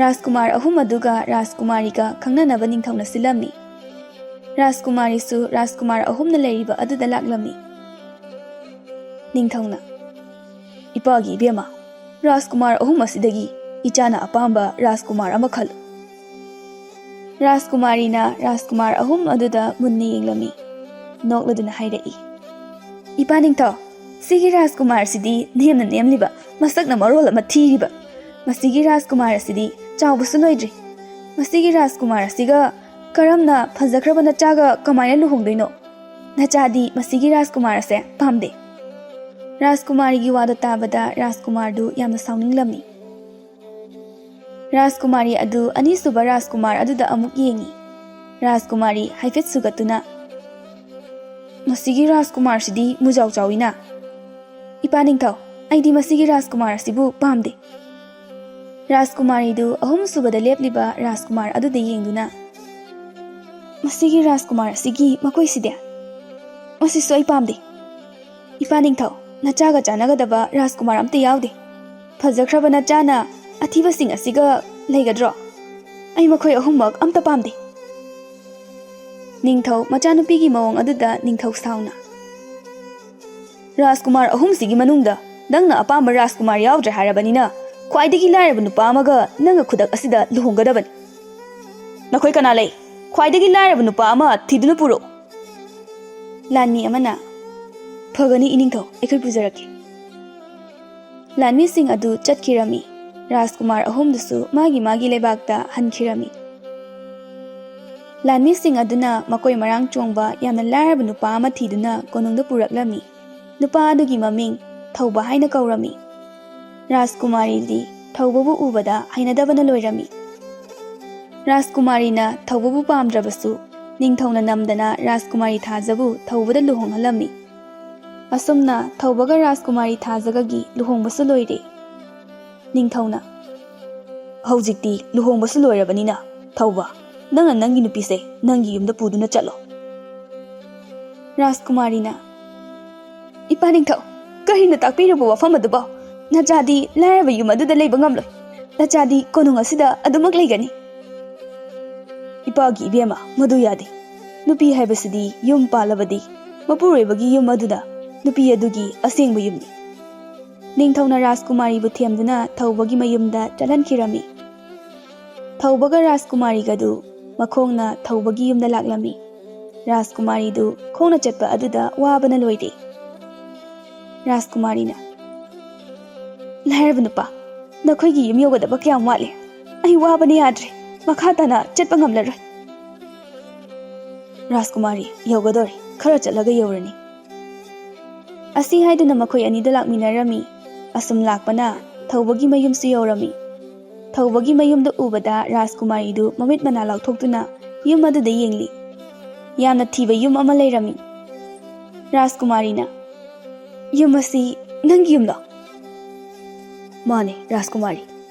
ꯔꯥꯖꯀꯨꯃꯥꯔ ꯑꯍꯨꯝ ꯑꯗꯨꯒ ꯔꯥꯖꯀꯨꯃꯥꯔꯤꯒ ꯈꯪꯅꯅꯕ ꯅꯤꯡꯊꯧꯅ ꯁꯤꯜꯂꯝꯃꯤ꯫ ꯔꯥꯖꯀꯨꯃꯥꯔꯤꯁꯨ ꯔꯥꯖꯀꯨꯃꯥꯔ ꯑꯍꯨꯝꯅ ꯂꯩꯔꯤꯕ ꯑꯗꯨꯗ ꯂꯥꯛꯂꯝꯃꯤ꯫ ꯅꯤꯡꯊꯧꯅ, "ꯏꯄꯥꯒꯤ ꯏꯕꯦꯝꯃ, ꯔꯥꯖꯀꯨꯃꯥꯔ ꯑꯍꯨꯝ ꯑꯁꯤꯗꯒꯤ ꯏꯆꯥꯅ ꯑꯄꯥꯝꯕ ꯔꯥꯖꯀꯨꯃꯥꯔ ꯑꯃ ꯈꯜꯂꯨ꯫" ꯔꯥꯖꯀꯨꯃꯥꯔꯤꯅ ꯔꯥꯖꯀꯨꯃꯥꯔ ꯑꯍꯨꯝ ꯑꯗꯨꯗ ꯃꯨꯟꯅ ꯌꯦꯡꯂꯝꯃꯤ꯫ ꯅꯣꯛꯂꯗꯨꯅ ꯍꯥꯏꯔꯛꯏ, "ꯏꯄꯥ ꯅꯤꯡꯊꯧ, ꯁꯤꯒꯤ ꯔꯥꯖꯀꯨꯃꯥꯔꯁꯤꯗꯤ ꯅꯦꯝꯅ ꯅꯦꯝꯂꯤꯕ, ꯃꯁꯛꯅ ꯃꯔꯣꯜ ꯑꯃ ꯊꯤꯔꯤꯕ꯫ ꯃꯁꯤꯒꯤ ꯔꯥꯖꯀꯨꯃꯥꯔ ꯑꯁꯤꯗꯤ ꯆꯥꯎꯕꯁꯨ ꯂꯣꯏꯗ꯭ꯔꯤ꯫ ꯃꯁꯤꯒꯤ ꯔꯥꯖꯀꯨꯃꯥꯔ ꯑꯁꯤꯒ "ꯀꯔꯝꯅ ꯐꯖꯈ꯭ꯔꯕ ꯅꯆꯥꯒ ꯀꯃꯥꯏꯅ ꯂꯨꯍꯣꯡꯗꯣꯏꯅꯣ? ꯅꯆꯥꯗꯤ ꯃꯁꯤꯒꯤ ꯔꯥꯖꯀꯨꯃꯥꯔ ꯑꯁꯦ ꯄꯥꯝꯗꯦ꯫" ꯔꯥꯖꯀꯨꯃꯥꯔꯤꯒꯤ ꯋꯥꯗꯣ ꯇꯥꯕꯗ ꯔꯥꯖꯀꯨꯃꯥꯔꯗꯨ ꯌꯥꯝꯅ ꯁꯥꯎꯅꯤꯡꯂꯝꯃꯤ꯫ ꯔꯥꯖꯀꯨꯃꯥꯔꯤ ꯑꯗꯨ ꯑꯅꯤꯁꯨꯕ ꯔꯥꯖꯀꯨꯃꯥꯔ ꯑꯗꯨꯗ ꯑꯃꯨꯛ ꯌꯦꯡꯉꯤ꯫ ꯔꯥꯖꯀꯨꯃꯥꯔꯤ ꯍꯥꯏꯐꯦꯠ ꯁꯨꯒꯠꯇꯨꯅ, "ꯃꯁꯤꯒꯤ ꯔꯥꯖꯀꯨꯃꯥꯔꯁꯤꯗꯤ ꯃꯨꯖꯥꯎ ꯆꯥꯎꯏꯅ꯫ ꯏꯄꯥ ꯅꯤꯡꯊꯧ, ꯑꯩꯗꯤ ꯃꯁꯤꯒꯤ ꯔꯥꯖꯀꯨꯃꯥꯔ ꯑꯁꯤꯕꯨ ꯄꯥꯝꯗꯦ꯫" ꯔꯥꯖꯀꯨꯃꯥꯔꯤꯗꯨ ꯑꯍꯨꯝꯁꯨꯕꯗ ꯂꯦꯞꯂꯤꯕ ꯔꯥꯖꯀꯨꯃꯥꯔ ꯑꯗꯨꯗ ꯌꯦꯡꯗꯨꯅ, "ꯃꯁꯤꯒꯤ ꯔꯥꯖꯀꯨꯃꯥꯔ ꯑꯁꯤꯒꯤ ꯃꯈꯣꯏꯁꯤꯗꯤ? ꯃꯁꯤꯁꯨ ꯑꯩ ꯄꯥꯝꯗꯦ꯫ ꯏꯄꯥ ꯅꯤꯡꯊꯧ, ꯅꯆꯥꯒ ꯆꯥꯟꯅꯒꯗꯕ ꯔꯥꯖꯀꯨꯃꯥꯔ ꯑꯝꯇ ꯌꯥꯎꯗꯦ꯫ ꯐꯖꯈ꯭ꯔꯕ ꯅꯆꯥꯅ ꯑꯊꯤꯕꯁꯤꯡ ꯑꯁꯤꯒ ꯂꯩꯒꯗ꯭ꯔꯣ? ꯑꯩ ꯃꯈꯣꯏ ꯑꯍꯨꯝꯃꯛ ꯑꯝꯇ ꯄꯥꯝꯗꯦ꯫" ꯅꯤꯡꯊꯧ ꯃꯆꯥꯅꯨꯄꯤꯒꯤ ꯃꯑꯣꯡ ꯑꯗꯨꯗ ꯅꯤꯡꯊꯧ ꯁꯥꯎꯅ, "ꯔꯥꯖꯀꯨꯃꯥꯔ ꯑꯍꯨꯝꯁꯤꯒꯤ ꯃꯅꯨꯡꯗ ꯅꯪꯅ ꯑꯄꯥꯝꯕ ꯔꯥꯖꯀꯨꯃꯥꯔ ꯌꯥꯎꯗ꯭ꯔꯦ ꯍꯥꯏꯔꯕꯅꯤꯅ, ꯈ꯭ꯋꯥꯏꯗꯒꯤ ꯂꯥꯏꯔꯕ ꯅꯨꯄꯥ ꯑꯃꯒ ꯅꯪꯒ ꯈꯨꯗꯛ ꯑꯁꯤꯗ ꯂꯨꯍꯣꯡꯒꯗꯕꯅꯤ꯫" "ꯅꯈꯣꯏ ꯀꯅꯥ ꯂꯩ? ꯈ꯭ꯋꯥꯏꯗꯒꯤ ꯂꯥꯏꯔꯕ ꯅꯨꯄꯥ ꯑꯃ ꯊꯤꯗꯨꯅ ꯄꯨꯔꯛꯎ꯫" ꯂꯥꯟꯃꯤ ꯑꯃꯅ, "ꯐꯒꯅꯤ ꯏꯅꯤꯡꯊꯧ, ꯑꯩꯈꯣꯏ ꯄꯨꯖꯔꯛꯀꯦ꯫" ꯂꯥꯟꯃꯤꯁꯤꯡ ꯑꯗꯨ ꯆꯠꯈꯤꯔꯝꯃꯤ꯫ ꯔꯥꯖꯀꯨꯃꯥꯔ ꯑꯍꯨꯝꯗꯨꯁꯨ ꯃꯥꯒꯤ ꯃꯥꯒꯤ ꯂꯩꯕꯥꯛꯇ ꯍꯟꯈꯤꯔꯝꯃꯤ꯫ ꯂꯥꯟꯃꯤꯁꯤꯡ ꯑꯗꯨꯅ ꯃꯀꯣꯏ ꯃꯔꯥꯡ ꯆꯣꯡꯕ ꯌꯥꯝꯅ ꯂꯥꯏꯔꯕ ꯅꯨꯄꯥ ꯑꯃ ꯊꯤꯗꯨꯅ ꯀꯣꯅꯨꯡꯗ ꯄꯨꯔꯛꯂꯝꯃꯤ꯫ ꯅꯨꯄꯥ ꯑꯗꯨꯒꯤ ꯃꯃꯤꯡ ꯊꯧꯕ ꯍꯥꯏꯅ ꯀꯧꯔꯝꯃꯤ꯫ ꯔꯥꯖꯀꯨꯃꯥꯔꯤꯗꯤ ꯊꯧꯕꯕꯨ ꯎꯕꯗ ꯍꯩꯅꯗꯕꯅ ꯂꯣꯏꯔꯝꯃꯤ꯫ ꯔꯥꯖꯀꯨꯃꯥꯔꯤꯅ ꯊꯧꯕꯕꯨ ꯄꯥꯝꯗ꯭ꯔꯕꯁꯨ, ꯅꯤꯡꯊꯧꯅ ꯅꯝꯗꯅ ꯔꯥꯖꯀꯨꯃꯥꯔꯤ ꯊꯥꯖꯕꯨ ꯊꯧꯕꯗ ꯂꯨꯍꯣꯡꯍꯜꯂꯝꯃꯤ꯫ ꯑꯁꯨꯝꯅ ꯊꯧꯕꯒ ꯔꯥꯖꯀꯨꯃꯥꯔꯤ ꯊꯥꯖꯒꯒꯤ ꯂꯨꯍꯣꯡꯕꯁꯨ ꯂꯣꯏꯔꯦ꯫ ꯅꯤꯡꯊꯧꯅ, "ꯍꯧꯖꯤꯛꯇꯤ ꯂꯨꯍꯣꯡꯕꯁꯨ ꯂꯣꯏꯔꯕꯅꯤꯅ, ꯊꯧꯕ, ꯅꯪꯅ ꯅꯪꯒꯤ ꯅꯨꯄꯤꯁꯦ ꯅꯪꯒꯤ ꯌꯨꯝꯗ ꯄꯨꯗꯨꯅ ꯆꯠꯂꯣ꯫" ꯔꯥꯖꯀꯨꯃꯥꯔꯤꯅ, "ꯏꯄꯥ ꯅꯤꯡꯊꯧ, ꯀꯔꯤꯅ ꯇꯥꯛꯄꯤꯔꯤꯕ ꯋꯥꯐꯝ ꯑꯗꯨꯕꯣ? ꯅꯆꯥꯗꯤ ꯂꯥꯏꯔꯕ ꯌꯨꯝ ꯑꯗꯨꯗ ꯂꯩꯕ ꯉꯝꯂꯣꯏ꯫ ꯅꯆꯥꯗꯤ ꯀꯣꯅꯨꯡ ꯑꯁꯤꯗ ꯑꯗꯨꯃꯛ ꯂꯩꯒꯅꯤ꯫" "ꯏꯄꯥꯒꯤ ꯏꯕꯦꯝꯃ, ꯃꯗꯨ ꯌꯥꯗꯦ꯫ ꯅꯨꯄꯤ ꯍꯥꯏꯕꯁꯤꯗꯤ ꯌꯨꯝ ꯄꯥꯜꯂꯕꯗꯤ ꯃꯄꯨꯔꯣꯏꯕꯒꯤ ꯌꯨꯝ ꯑꯗꯨꯗ ꯅꯨꯄꯤ ꯑꯗꯨꯒꯤ ꯑꯁꯦꯡꯕ ꯌꯨꯝꯅꯤ꯫" ꯅꯤꯡꯊꯧꯅ ꯔꯥꯖꯀꯨꯃꯥꯔꯤꯕꯨ ꯊꯦꯝꯗꯨꯅ ꯊꯧꯕꯒꯤ ꯃꯌꯨꯝꯗ ꯆꯠꯍꯟꯈꯤꯔꯝꯃꯤ꯫ ꯊꯧꯕꯒ ꯔꯥꯖꯀꯨꯃꯥꯔꯤꯒꯗꯨ ꯃꯈꯣꯡꯅ ꯊꯧꯕꯒꯤ ꯌꯨꯝꯗ ꯂꯥꯛꯂꯝꯃꯤ꯫ ꯔꯥꯖꯀꯨꯃꯥꯔꯤꯗꯨ ꯈꯣꯡꯅ ꯆꯠꯄ ꯑꯗꯨꯗ ꯋꯥꯕꯅ ꯂꯣꯏꯔꯦ꯫ ꯔꯥꯖꯀꯨꯃꯥꯔꯤꯅ, "ꯂꯥꯏꯔꯕ ꯅꯨꯄꯥ, ꯅꯈꯣꯏꯒꯤ ꯌꯨꯝ ꯌꯧꯒꯗꯕ ꯀꯌꯥꯝ ꯋꯥꯠꯂꯤ? ꯑꯩ ꯋꯥꯕꯅ ꯌꯥꯗ꯭ꯔꯦ, ꯃꯈꯥ ꯇꯥꯅ ꯆꯠꯄ ꯉꯝꯂꯔꯣꯏ꯫" "ꯔꯥꯖꯀꯨꯃꯥꯔꯤ, ꯌꯧꯒꯗꯧꯔꯦ, ꯈꯔ ꯆꯠꯂꯒ ꯌꯧꯔꯅꯤ"꯫ ꯑꯁꯤ ꯍꯥꯏꯗꯨꯅ ꯃꯈꯣꯏ ꯑꯅꯤꯗ ꯂꯥꯛꯃꯤꯟꯅꯔꯝꯃꯤ꯫ ꯑꯁꯨꯝ ꯂꯥꯛꯄꯅ ꯊꯧꯕꯒꯤ ꯃꯌꯨꯝꯁꯨ ꯌꯧꯔꯝꯃꯤ꯫ ꯊꯧꯕꯒꯤ ꯃꯌꯨꯝꯗ ꯎꯕꯗ ꯔꯥꯖꯀꯨꯃꯥꯔꯤꯗꯨ ꯃꯃꯤꯠ ꯃꯅꯥ ꯂꯥꯎꯊꯣꯛꯇꯨꯅ ꯌꯨꯝ ꯑꯗꯨꯗ ꯌꯦꯡꯂꯤ꯫ ꯌꯥꯝꯅ ꯊꯤꯕ ꯌꯨꯝ ꯑꯃ ꯂꯩꯔꯝꯃꯤ꯫ ꯔꯥꯖꯀꯨꯃꯥꯔꯤꯅ, "ꯌꯨꯝ ꯑꯁꯤ ꯅꯪꯒꯤ ꯌꯨꯝꯂꯣ?" "ꯃꯥꯅꯦ ꯔꯥꯖꯀꯨꯃꯥꯔꯤ,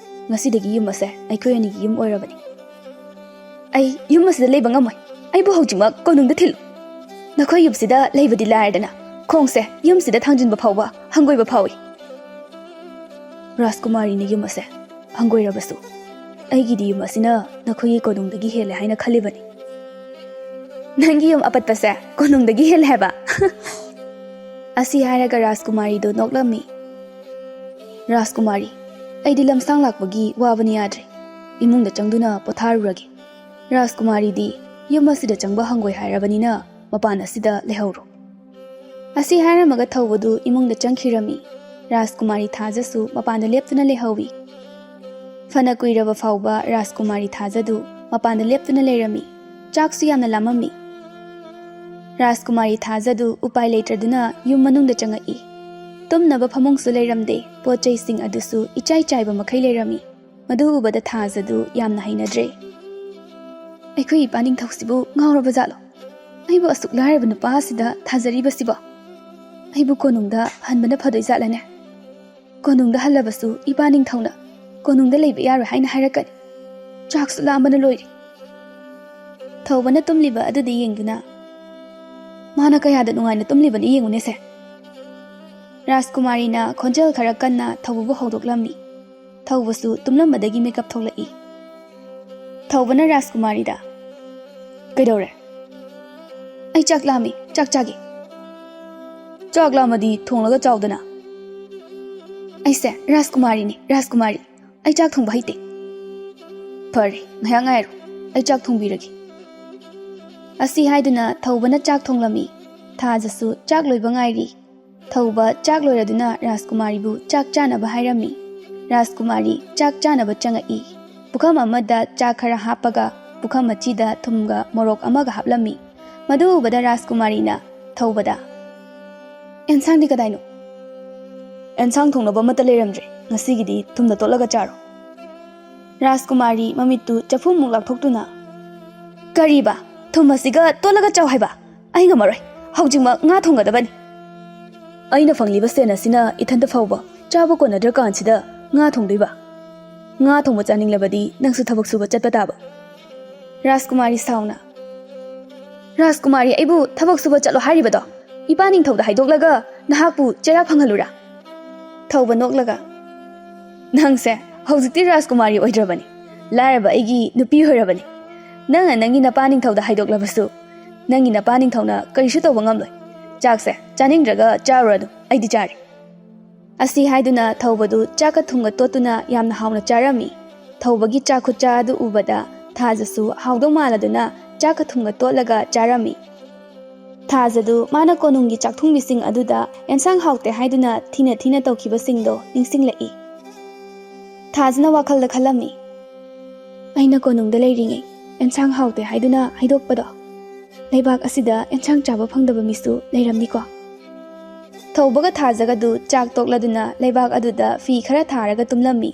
ꯉꯁꯤꯗꯒꯤ ꯌꯨꯝ ꯑꯁꯦ ꯑꯩꯈꯣꯏ ꯑꯅꯤꯒꯤ ꯌꯨꯝ ꯑꯣꯏꯔꯕꯅꯤ꯫ ꯑꯩ ꯌꯨꯝ ꯑꯁꯤꯗ ꯂꯩꯕ ꯉꯝꯃꯣꯏ꯫ ꯑꯩꯕꯨ ꯍꯧꯖꯤꯛꯃꯛ ꯀꯣꯅꯨꯡꯗ ꯊꯤꯜꯂꯨ꯫ ꯅꯈꯣꯏ ꯌꯨꯝꯁꯤꯗ ꯂꯩꯕꯗꯤ ꯂꯥꯏꯔꯗꯅ, ꯈꯣꯡꯁꯦ ꯌꯨꯝꯁꯤꯗ ꯊꯥꯡꯖꯤꯟꯕ ꯐꯥꯎꯕ ꯍꯪꯒꯣꯏꯕ ꯐꯥꯎꯏ"꯫ "ꯔꯥꯖꯀꯨꯃꯥꯔꯤꯅ ꯌꯨꯝ ꯑꯁꯦ ꯍꯪꯒꯣꯏꯔꯕꯁꯨ, ꯑꯩꯒꯤꯗꯤ ꯌꯨꯝ ꯑꯁꯤꯅ ꯅꯈꯣꯏꯒꯤ ꯀꯣꯅꯨꯡꯗꯒꯤ ꯍꯦꯜꯂꯦ ꯍꯥꯏꯅ ꯈꯜꯂꯤꯕꯅꯤ"꯫ "ꯅꯪꯒꯤ ꯌꯨꯝ ꯑꯄꯠꯄꯁꯦ ꯀꯣꯅꯨꯡꯗꯒꯤ ꯍꯦꯜꯂꯦ ꯍꯥꯏꯕ?" ꯑꯁꯤ ꯍꯥꯏꯔꯒ ꯔꯥꯖꯀꯨꯃꯥꯔꯤꯗꯨ ꯅꯣꯛꯂꯝꯃꯤ꯫ "ꯔꯥꯖꯀꯨꯃꯥꯔꯤ, ꯑꯩꯗꯤ ꯂꯝꯁꯥꯡ ꯂꯥꯛꯄꯒꯤ ꯋꯥꯕꯅ ꯌꯥꯗ꯭ꯔꯦ꯫ ꯏꯃꯨꯡꯗ ꯆꯪꯗꯨꯅ ꯄꯣꯊꯥꯔꯨꯔꯒꯦ꯫ ꯔꯥꯖꯀꯨꯃꯥꯔꯤꯗꯤ ꯌꯨꯝ ꯑꯁꯤꯗ ꯆꯪꯕ ꯍꯪꯒꯣꯏ ꯍꯥꯏꯔꯕꯅꯤꯅ ꯃꯄꯥꯟ ꯑꯁꯤꯗ ꯂꯩꯍꯧꯔꯣ"꯫ ꯑꯁꯤ ꯍꯥꯏꯔꯝꯃꯒ ꯊꯧꯕꯗꯨ ꯏꯃꯨꯡꯗ ꯆꯪꯈꯤꯔꯝꯃꯤ꯫ ꯔꯥꯖꯀꯨꯃꯥꯔꯤ ꯊꯥꯖꯁꯨ ꯃꯄꯥꯟꯗ ꯂꯦꯞꯇꯨꯅ ꯂꯩꯍꯧꯏ꯫ ꯐꯅ ꯀꯨꯏꯔꯕ ꯐꯥꯎꯕ ꯔꯥꯖꯀꯨꯃꯥꯔꯤ ꯊꯥꯖꯗꯨ ꯃꯄꯥꯟꯗ ꯂꯦꯞꯇꯨꯅ ꯂꯩꯔꯝꯃꯤ꯫ ꯆꯥꯛꯁꯨ ꯌꯥꯝꯅ ꯂꯥꯝꯃꯝꯃꯤ꯫ ꯔꯥꯖꯀꯨꯃꯥꯔꯤ ꯊꯥꯖꯗꯨ ꯎꯄꯥꯏ ꯂꯩꯇ꯭ꯔꯗꯨꯅ ꯌꯨꯝ ꯃꯅꯨꯡꯗ ꯆꯪꯉꯛꯏ꯫ ꯇꯨꯝꯅꯕ ꯐꯃꯨꯡꯁꯨ ꯂꯩꯔꯝꯗꯦ꯫ ꯄꯣꯠ ꯆꯩꯁꯤꯡ ꯑꯗꯨꯁꯨ ꯏꯆꯥꯏ ꯆꯥꯏꯕ ꯃꯈꯩ ꯂꯩꯔꯝꯃꯤ꯫ ꯃꯗꯨ ꯎꯕꯗ ꯊꯥꯖꯗꯨ ꯌꯥꯝꯅ ꯍꯩꯅꯗ꯭ꯔꯦ꯫ "ꯑꯩꯈꯣꯏ ꯏꯄꯥ ꯅꯤꯡꯊꯧꯁꯤꯕꯨ ꯉꯥꯎꯔꯕ ꯖꯥꯠꯂꯣ? ꯑꯩꯕꯨ ꯑꯁꯨꯛ ꯂꯥꯏꯔꯕ ꯅꯨꯄꯥ ꯑꯁꯤꯗ ꯊꯥꯖꯔꯤꯕꯁꯤꯕꯣ? ꯑꯩꯕꯨ ꯀꯣꯅꯨꯡꯗ ꯍꯟꯕꯅ ꯐꯗꯣꯏ ꯖꯥꯠꯂꯅꯦ? ꯀꯣꯅꯨꯡꯗ ꯍꯜꯂꯕꯁꯨ ꯏꯄꯥ ꯅꯤꯡꯊꯧꯅ ꯀꯣꯅꯨꯡꯗ ꯂꯩꯕ ꯌꯥꯔꯣꯏ ꯍꯥꯏꯅ ꯍꯥꯏꯔꯛꯀꯅꯤ꯫ ꯆꯥꯛꯁꯨ ꯂꯥꯝꯕꯅ ꯂꯣꯏꯔꯦ"꯫ ꯊꯧꯕꯅ ꯇꯨꯝꯂꯤꯕ ꯑꯗꯨꯗ ꯌꯦꯡꯗꯨꯅ, "ꯃꯥꯅ ꯀꯌꯥꯗ ꯅꯨꯡꯉꯥꯏꯅ ꯇꯨꯝꯂꯤꯕꯅꯤ ꯌꯦꯡꯉꯨꯅꯦꯁꯦ"꯫ ꯔꯥꯖꯀꯨꯃꯥꯔꯤꯅ ꯈꯣꯟꯖꯦꯜ ꯈꯔ ꯀꯟꯅ ꯊꯧꯕꯕꯨ ꯍꯧꯗꯣꯛꯂꯝꯃꯤ꯫ ꯊꯧꯕꯁꯨ ꯇꯨꯝꯂꯝꯕꯗꯒꯤ ꯃꯤꯀꯞ ꯊꯣꯛꯂꯛꯏ꯫ ꯊꯧꯕꯅ ꯔꯥꯖꯀꯨꯃꯥꯔꯤꯗ, "ꯀꯩꯗꯧꯔꯦ?" "ꯑꯩ ꯆꯥꯛ ꯂꯥꯝꯃꯤ, ꯆꯥꯛ ꯆꯥꯒꯦ"꯫ "ꯆꯥꯛ ꯂꯥꯝꯃꯗꯤ ꯊꯣꯡꯂꯒ ꯆꯥꯎꯗꯅ"꯫ "ꯑꯩꯁꯦ ꯔꯥꯖꯀꯨꯃꯥꯔꯤꯅꯤ, ꯔꯥꯖꯀꯨꯃꯥꯔꯤ꯫ ꯑꯩ ꯆꯥꯛ ꯊꯣꯡꯕ ꯍꯩꯇꯦ"꯫ "ꯐꯔꯦ, ꯉꯥꯏꯍꯥꯛ ꯉꯥꯏꯔꯣ, ꯑꯩ ꯆꯥꯛ ꯊꯣꯡꯕꯤꯔꯒꯦ"꯫ ꯑꯁꯤ ꯍꯥꯏꯗꯨꯅ ꯊꯧꯕꯅ ꯆꯥꯛ ꯊꯣꯡꯂꯝꯃꯤ꯫ ꯊꯥꯖꯁꯨ ꯆꯥꯛ ꯂꯣꯏꯕ ꯉꯥꯏꯔꯤ꯫ ꯊꯧꯕ ꯆꯥꯛ ꯂꯣꯏꯔꯗꯨꯅ ꯔꯥꯖꯀꯨꯃꯥꯔꯤꯕꯨ ꯆꯥꯛ ꯆꯥꯅꯕ ꯍꯥꯏꯔꯝꯃꯤ꯫ ꯔꯥꯖꯀꯨꯃꯥꯔꯤ ꯆꯥꯛ ꯆꯥꯅꯕ ꯆꯪꯉꯛꯏ꯫ ꯄꯨꯈꯝ ꯑꯃꯗ ꯆꯥꯛ ꯈꯔ ꯍꯥꯞꯄꯒ ꯄꯨꯈꯝ ꯃꯆꯤꯗ ꯊꯨꯝꯒ ꯃꯣꯔꯣꯛ ꯑꯃꯒ ꯍꯥꯞꯂꯝꯃꯤ꯫ ꯃꯗꯨ ꯎꯕꯗ ꯔꯥꯖꯀꯨꯃꯥꯔꯤꯅ ꯊꯧꯕꯗ, "ꯑꯦꯟꯁꯥꯡꯗꯤ ꯀꯗꯥꯏꯅꯣ?" "ꯑꯦꯟꯁꯥꯡ ꯊꯣꯡꯅꯕ ꯑꯃꯠꯇ ꯂꯩꯔꯝꯗ꯭ꯔꯦ, ꯉꯁꯤꯒꯤꯗꯤ ꯊꯨꯝꯅ ꯇꯣꯠꯂꯒ ꯆꯥꯔꯣ꯫" ꯔꯥꯖꯀꯨꯃꯥꯔꯤ ꯃꯃꯤꯠꯇꯨ ꯆꯐꯨꯃꯨꯛ ꯂꯥꯎꯊꯣꯛꯇꯨꯅ, "ꯀꯔꯤꯕ? ꯊꯨꯝ ꯑꯁꯤꯒ ꯇꯣꯠꯂꯒ ꯆꯥꯎ ꯍꯥꯏꯕ? ꯑꯩ ꯉꯝꯃꯔꯣꯏ, ꯍꯧꯖꯤꯛꯃꯛ ꯉꯥ ꯊꯣꯡꯒꯗꯕꯅꯤ꯫" "ꯑꯩꯅ ꯐꯪꯂꯤꯕ ꯁꯦꯟ ꯑꯁꯤꯅ ꯏꯊꯟꯇ ꯐꯥꯎꯕ ꯆꯥꯕ ꯀꯣꯟꯅꯗ꯭ꯔꯀꯥꯟꯁꯤꯗ ꯉꯥ ꯊꯣꯡꯗꯣꯏꯕ? ꯉꯥ ꯊꯣꯡꯕ ꯆꯥꯅꯤꯡꯂꯕꯗꯤ ꯅꯪꯁꯨ ꯊꯕꯛ ꯁꯨꯕ ꯆꯠꯄ ꯇꯥꯕ꯫" ꯔꯥꯖꯀꯨꯃꯥꯔꯤ ꯁꯥꯎꯅ, "ꯔꯥꯖꯀꯨꯃꯥꯔꯤ ꯑꯩꯕꯨ ꯊꯕꯛ ꯁꯨꯕ ꯆꯠꯂꯣ ꯍꯥꯏꯔꯤꯕꯗꯣ? ꯏꯄꯥ ꯅꯤꯡꯊꯧꯗ ꯍꯥꯏꯗꯣꯛꯂꯒ ꯅꯍꯥꯛꯄꯨ ꯆꯩꯔꯥꯛ ꯐꯪꯍꯜꯂꯨꯔꯥ?" ꯊꯧꯕ ꯅꯣꯛꯂꯒ, "ꯅꯪꯁꯦ ꯍꯧꯖꯤꯛꯇꯤ ꯔꯥꯖꯀꯨꯃꯥꯔꯤ ꯑꯣꯏꯗ꯭ꯔꯕꯅꯤ, ꯂꯥꯏꯔꯕ ꯑꯩꯒꯤ ꯅꯨꯄꯤ ꯑꯣꯏꯔꯕꯅꯤ꯫ ꯅꯪꯅ ꯅꯪꯒꯤ ꯅꯄꯥ ꯅꯤꯡꯊꯧꯗ ꯍꯥꯏꯗꯣꯛꯂꯕꯁꯨ ꯅꯪꯒꯤ ꯅꯄꯥ ꯅꯤꯡꯊꯧꯅ ꯀꯔꯤꯁꯨ ꯇꯧꯕ ꯉꯝꯂꯣꯏ꯫ ꯆꯥꯛꯁꯦ ꯆꯥꯅꯤꯡꯗ꯭ꯔꯒ ꯆꯥꯔꯨꯔꯅꯨ, ꯑꯩꯗꯤ ꯆꯥꯔꯦ꯫" ꯑꯁꯤ ꯍꯥꯏꯗꯨꯅ ꯊꯧꯕꯗꯨ ꯆꯥꯛꯀ ꯊꯨꯝꯒ ꯇꯣꯠꯇꯨꯅ ꯌꯥꯝꯅ ꯍꯥꯎꯅ ꯆꯥꯔꯝꯃꯤ꯫ ꯊꯧꯕꯒꯤ ꯆꯥꯛ ꯈꯨꯠꯆꯥ ꯑꯗꯨ ꯎꯕꯗ ꯊꯥꯖꯁꯨ ꯍꯥꯎꯗꯧ ꯃꯥꯜꯂꯗꯨꯅ ꯆꯥꯛꯀ ꯊꯨꯝꯒ ꯇꯣꯠꯂꯒ ꯆꯥꯔꯝꯃꯤ꯫ ꯊꯥꯖꯗꯨ ꯃꯥꯅ ꯀꯣꯅꯨꯡꯒꯤ ꯆꯥꯛꯊꯣꯡꯕꯤꯁꯤꯡ ꯑꯗꯨꯗ ꯑꯦꯟꯁꯥꯡ ꯍꯥꯎꯇꯦ ꯍꯥꯏꯗꯨꯅ ꯊꯤꯅ ꯊꯤꯅ ꯇꯧꯈꯤꯕꯁꯤꯡꯗꯣ ꯅꯤꯡꯁꯤꯡꯂꯛꯏ꯫ ꯊꯥꯖꯅ ꯋꯥꯈꯜꯗ ꯈꯜꯂꯝꯃꯤ, "ꯑꯩꯅ ꯀꯣꯅꯨꯡꯗ ꯂꯩꯔꯤꯉꯩ ꯑꯦꯟꯁꯥꯡ ꯍꯥꯎꯇꯦ ꯍꯥꯏꯗꯨꯅ ꯍꯥꯏꯗꯣꯛꯄꯗꯣ, ꯂꯩꯕꯥꯛ ꯑꯁꯤꯗ ꯑꯦꯟꯁꯥꯡ ꯆꯥꯕ ꯐꯪꯗꯕ ꯃꯤꯁꯨ ꯂꯩꯔꯝꯅꯤꯀꯣ?" ꯊꯧꯕꯒ ꯊꯥꯖꯒꯗꯨ ꯆꯥꯛ ꯇꯣꯛꯂꯗꯨꯅ ꯂꯩꯕꯥꯛ ꯑꯗꯨꯗ ꯐꯤ ꯈꯔ ꯊꯥꯔꯒ ꯇꯨꯝꯂꯝꯃꯤ꯫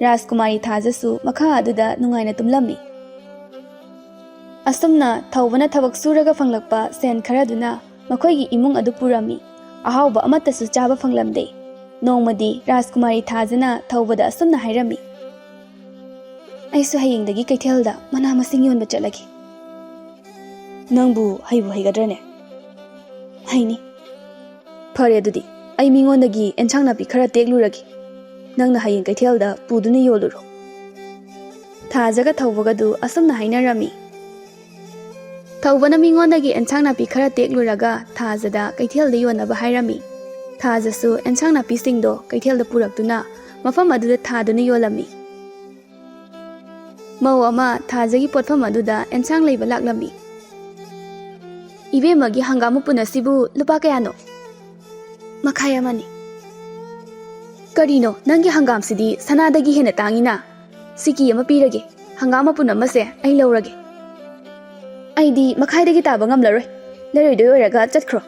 ꯔꯥꯖꯀꯨꯃꯥꯔꯤ ꯊꯥꯖꯁꯨ ꯃꯈꯥ ꯑꯗꯨꯗ ꯅꯨꯡꯉꯥꯏꯅ ꯇꯨꯝꯂꯝꯃꯤ꯫ ꯑꯁꯨꯝꯅ ꯊꯧꯕꯅ ꯊꯕꯛ ꯁꯨꯔꯒ ꯐꯪꯂꯛꯄ ꯁꯦꯟ ꯈꯔꯗꯨꯅ ꯃꯈꯣꯏꯒꯤ ꯏꯃꯨꯡ ꯑꯗꯨ ꯄꯨꯔꯝꯃꯤ꯫ ꯑꯍꯥꯎꯕ ꯑꯃꯠꯇꯁꯨ ꯆꯥꯕ ꯐꯪꯂꯝꯗꯦ꯫ ꯅꯣꯡꯃꯗꯤ ꯔꯥꯖꯀꯨꯃꯥꯔꯤ ꯊꯥꯖꯅ ꯊꯧꯕꯗ ꯑꯁꯨꯝꯅ ꯍꯥꯏꯔꯝꯃꯤ, "ꯑꯩꯁꯨ ꯍꯌꯦꯡꯗꯒꯤ ꯀꯩꯊꯦꯜꯗ ꯃꯅꯥ ꯃꯁꯤꯡ ꯌꯣꯟꯕ ꯆꯠꯂꯒꯦ꯫" "ꯅꯪꯕꯨ ꯍꯩꯕꯨ ꯍꯩꯒꯗ꯭ꯔꯅꯦ?" "ꯍꯩꯅꯤ꯫" "ꯐꯔꯦ, ꯑꯗꯨꯗꯤ ꯑꯩ ꯃꯤꯉꯣꯟꯗꯒꯤ ꯑꯦꯟꯁꯥꯡ ꯅꯥꯄꯤ ꯈꯔ ꯇꯦꯛꯂꯨꯔꯒꯦ꯫ ꯅꯪꯅ ꯍꯌꯦꯡ ꯀꯩꯊꯦꯜꯗ ꯄꯨꯗꯨꯅ ꯌꯣꯜꯂꯨꯔꯣ꯫" ꯊꯥꯖꯒ ꯊꯧꯕꯒꯗꯨ ꯑꯁꯨꯝꯅ ꯍꯥꯏꯅꯔꯝꯃꯤ꯫ ꯊꯧꯕꯅ ꯃꯤꯉꯣꯟꯗꯒꯤ ꯑꯦꯟꯁꯥꯡ ꯅꯥꯄꯤ ꯈꯔ ꯇꯦꯛꯂꯨꯔꯒ ꯊꯥꯖꯗ ꯀꯩꯊꯦꯜꯗ ꯌꯣꯟꯅꯕ ꯍꯥꯏꯔꯝꯃꯤ꯫ ꯊꯥꯖꯁꯨ ꯑꯦꯟꯁꯥꯡ ꯅꯥꯄꯤꯁꯤꯡꯗꯣ ꯀꯩꯊꯦꯜꯗ ꯄꯨꯔꯛꯇꯨꯅ ꯃꯐꯝ ꯑꯗꯨꯗ ꯊꯥꯗꯨꯅ ꯌꯣꯜꯂꯝꯃꯤ꯫ ꯃꯧ ꯑꯃ ꯊꯥꯖꯒꯤ ꯄꯣꯠꯐꯝ ꯑꯗꯨꯗ ꯑꯦꯟꯁꯥꯡ ꯂꯩꯕ ꯂꯥꯛꯂꯝꯃꯤ꯫ "ꯏꯕꯦꯝꯃꯒꯤ ꯍꯪꯒꯥꯝ ꯃꯄꯨꯟ ꯑꯁꯤꯕꯨ ꯂꯨꯄꯥ ꯀꯌꯥꯅꯣ?" "ꯃꯈꯥꯏ ꯑꯃꯅꯤ꯫" "ꯀꯔꯤꯅꯣ, ꯅꯪꯒꯤ ꯍꯪꯒꯥꯝꯁꯤꯗꯤ ꯁꯅꯥꯗꯒꯤ ꯍꯦꯟꯅ ꯇꯥꯡꯉꯤꯅ? ꯁꯤꯀꯤ ꯑꯃ ꯄꯤꯔꯒꯦ, ꯍꯪꯒꯥꯝ ꯃꯄꯨꯟ ꯑꯃꯁꯦ ꯑꯩ ꯂꯧꯔꯒꯦ꯫" ꯑꯩꯗꯤ ꯃꯈꯥꯏꯗꯒꯤ ꯇꯥꯕ ꯉꯝꯂꯔꯣꯏ꯫ ꯂꯩꯔꯣꯏꯗꯣꯏ ꯑꯣꯏꯔꯒ ꯆꯠꯈ꯭ꯔꯣ꯫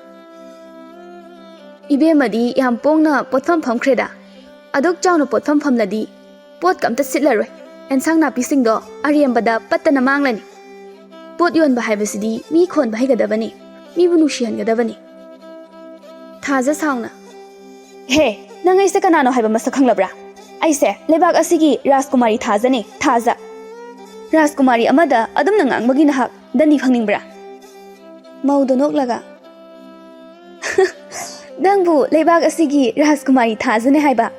ꯏꯕꯦꯝꯃꯗꯤ ꯌꯥꯝ ꯄꯣꯡꯅ ꯄꯣꯠꯐꯝ ꯐꯝꯈ꯭ꯔꯦꯗ꯫ ꯑꯗꯨꯛ ꯆꯥꯎꯅ ꯄꯣꯠꯐꯝ ꯐꯝꯂꯗꯤ ꯄꯣꯠꯀ ꯑꯝꯇ ꯁꯤꯠꯂꯔꯣꯏ꯫ ꯑꯦꯟꯁꯥꯡ ꯅꯥꯄꯤꯁꯤꯡꯗꯣ ꯑꯔꯦꯝꯕꯗ ꯄꯠꯇꯅ ꯃꯥꯡꯂꯅꯤ꯫ ꯄꯣꯠ ꯌꯣꯟꯕ ꯍꯥꯏꯕꯁꯤꯗꯤ ꯃꯤ ꯈꯣꯟꯕ ꯍꯩꯒꯗꯕꯅꯤ, ꯃꯤꯕꯨ ꯅꯨꯡꯁꯤꯍꯟꯒꯗꯕꯅꯤ꯫ ꯊꯥꯖ ꯁꯥꯎꯅ, "ꯍꯦ, ꯅꯪ ꯑꯩꯁꯦ ꯀꯅꯥꯅꯣ ꯍꯥꯏꯕ ꯃꯁꯛ ꯈꯪꯂꯕ꯭ꯔꯥ? ꯑꯩꯁꯦ ꯂꯩꯕꯥꯛ ꯑꯁꯤꯒꯤ ꯔꯥꯖꯀꯨꯃꯥꯔꯤ ꯊꯥꯖꯅꯦ, ꯊꯥꯖ꯫ ꯔꯥꯖꯀꯨꯃꯥꯔꯤ ꯑꯃꯗ ꯑꯗꯨꯝꯅ ꯉꯥꯡꯕꯒꯤ ꯅꯍꯥꯛ ꯗꯟꯗꯤ ꯐꯪꯅꯤꯡꯕ꯭ꯔꯥ?" ꯃꯧꯗꯣ ꯅꯣꯛꯂꯒ, "ꯅꯪꯕꯨ ꯂꯩꯕꯥꯛ ꯑꯁꯤꯒꯤ ꯔꯥꯖꯀꯨꯃꯥꯔꯤ ꯊꯥꯖꯅꯦ ꯍꯥꯏꯕ?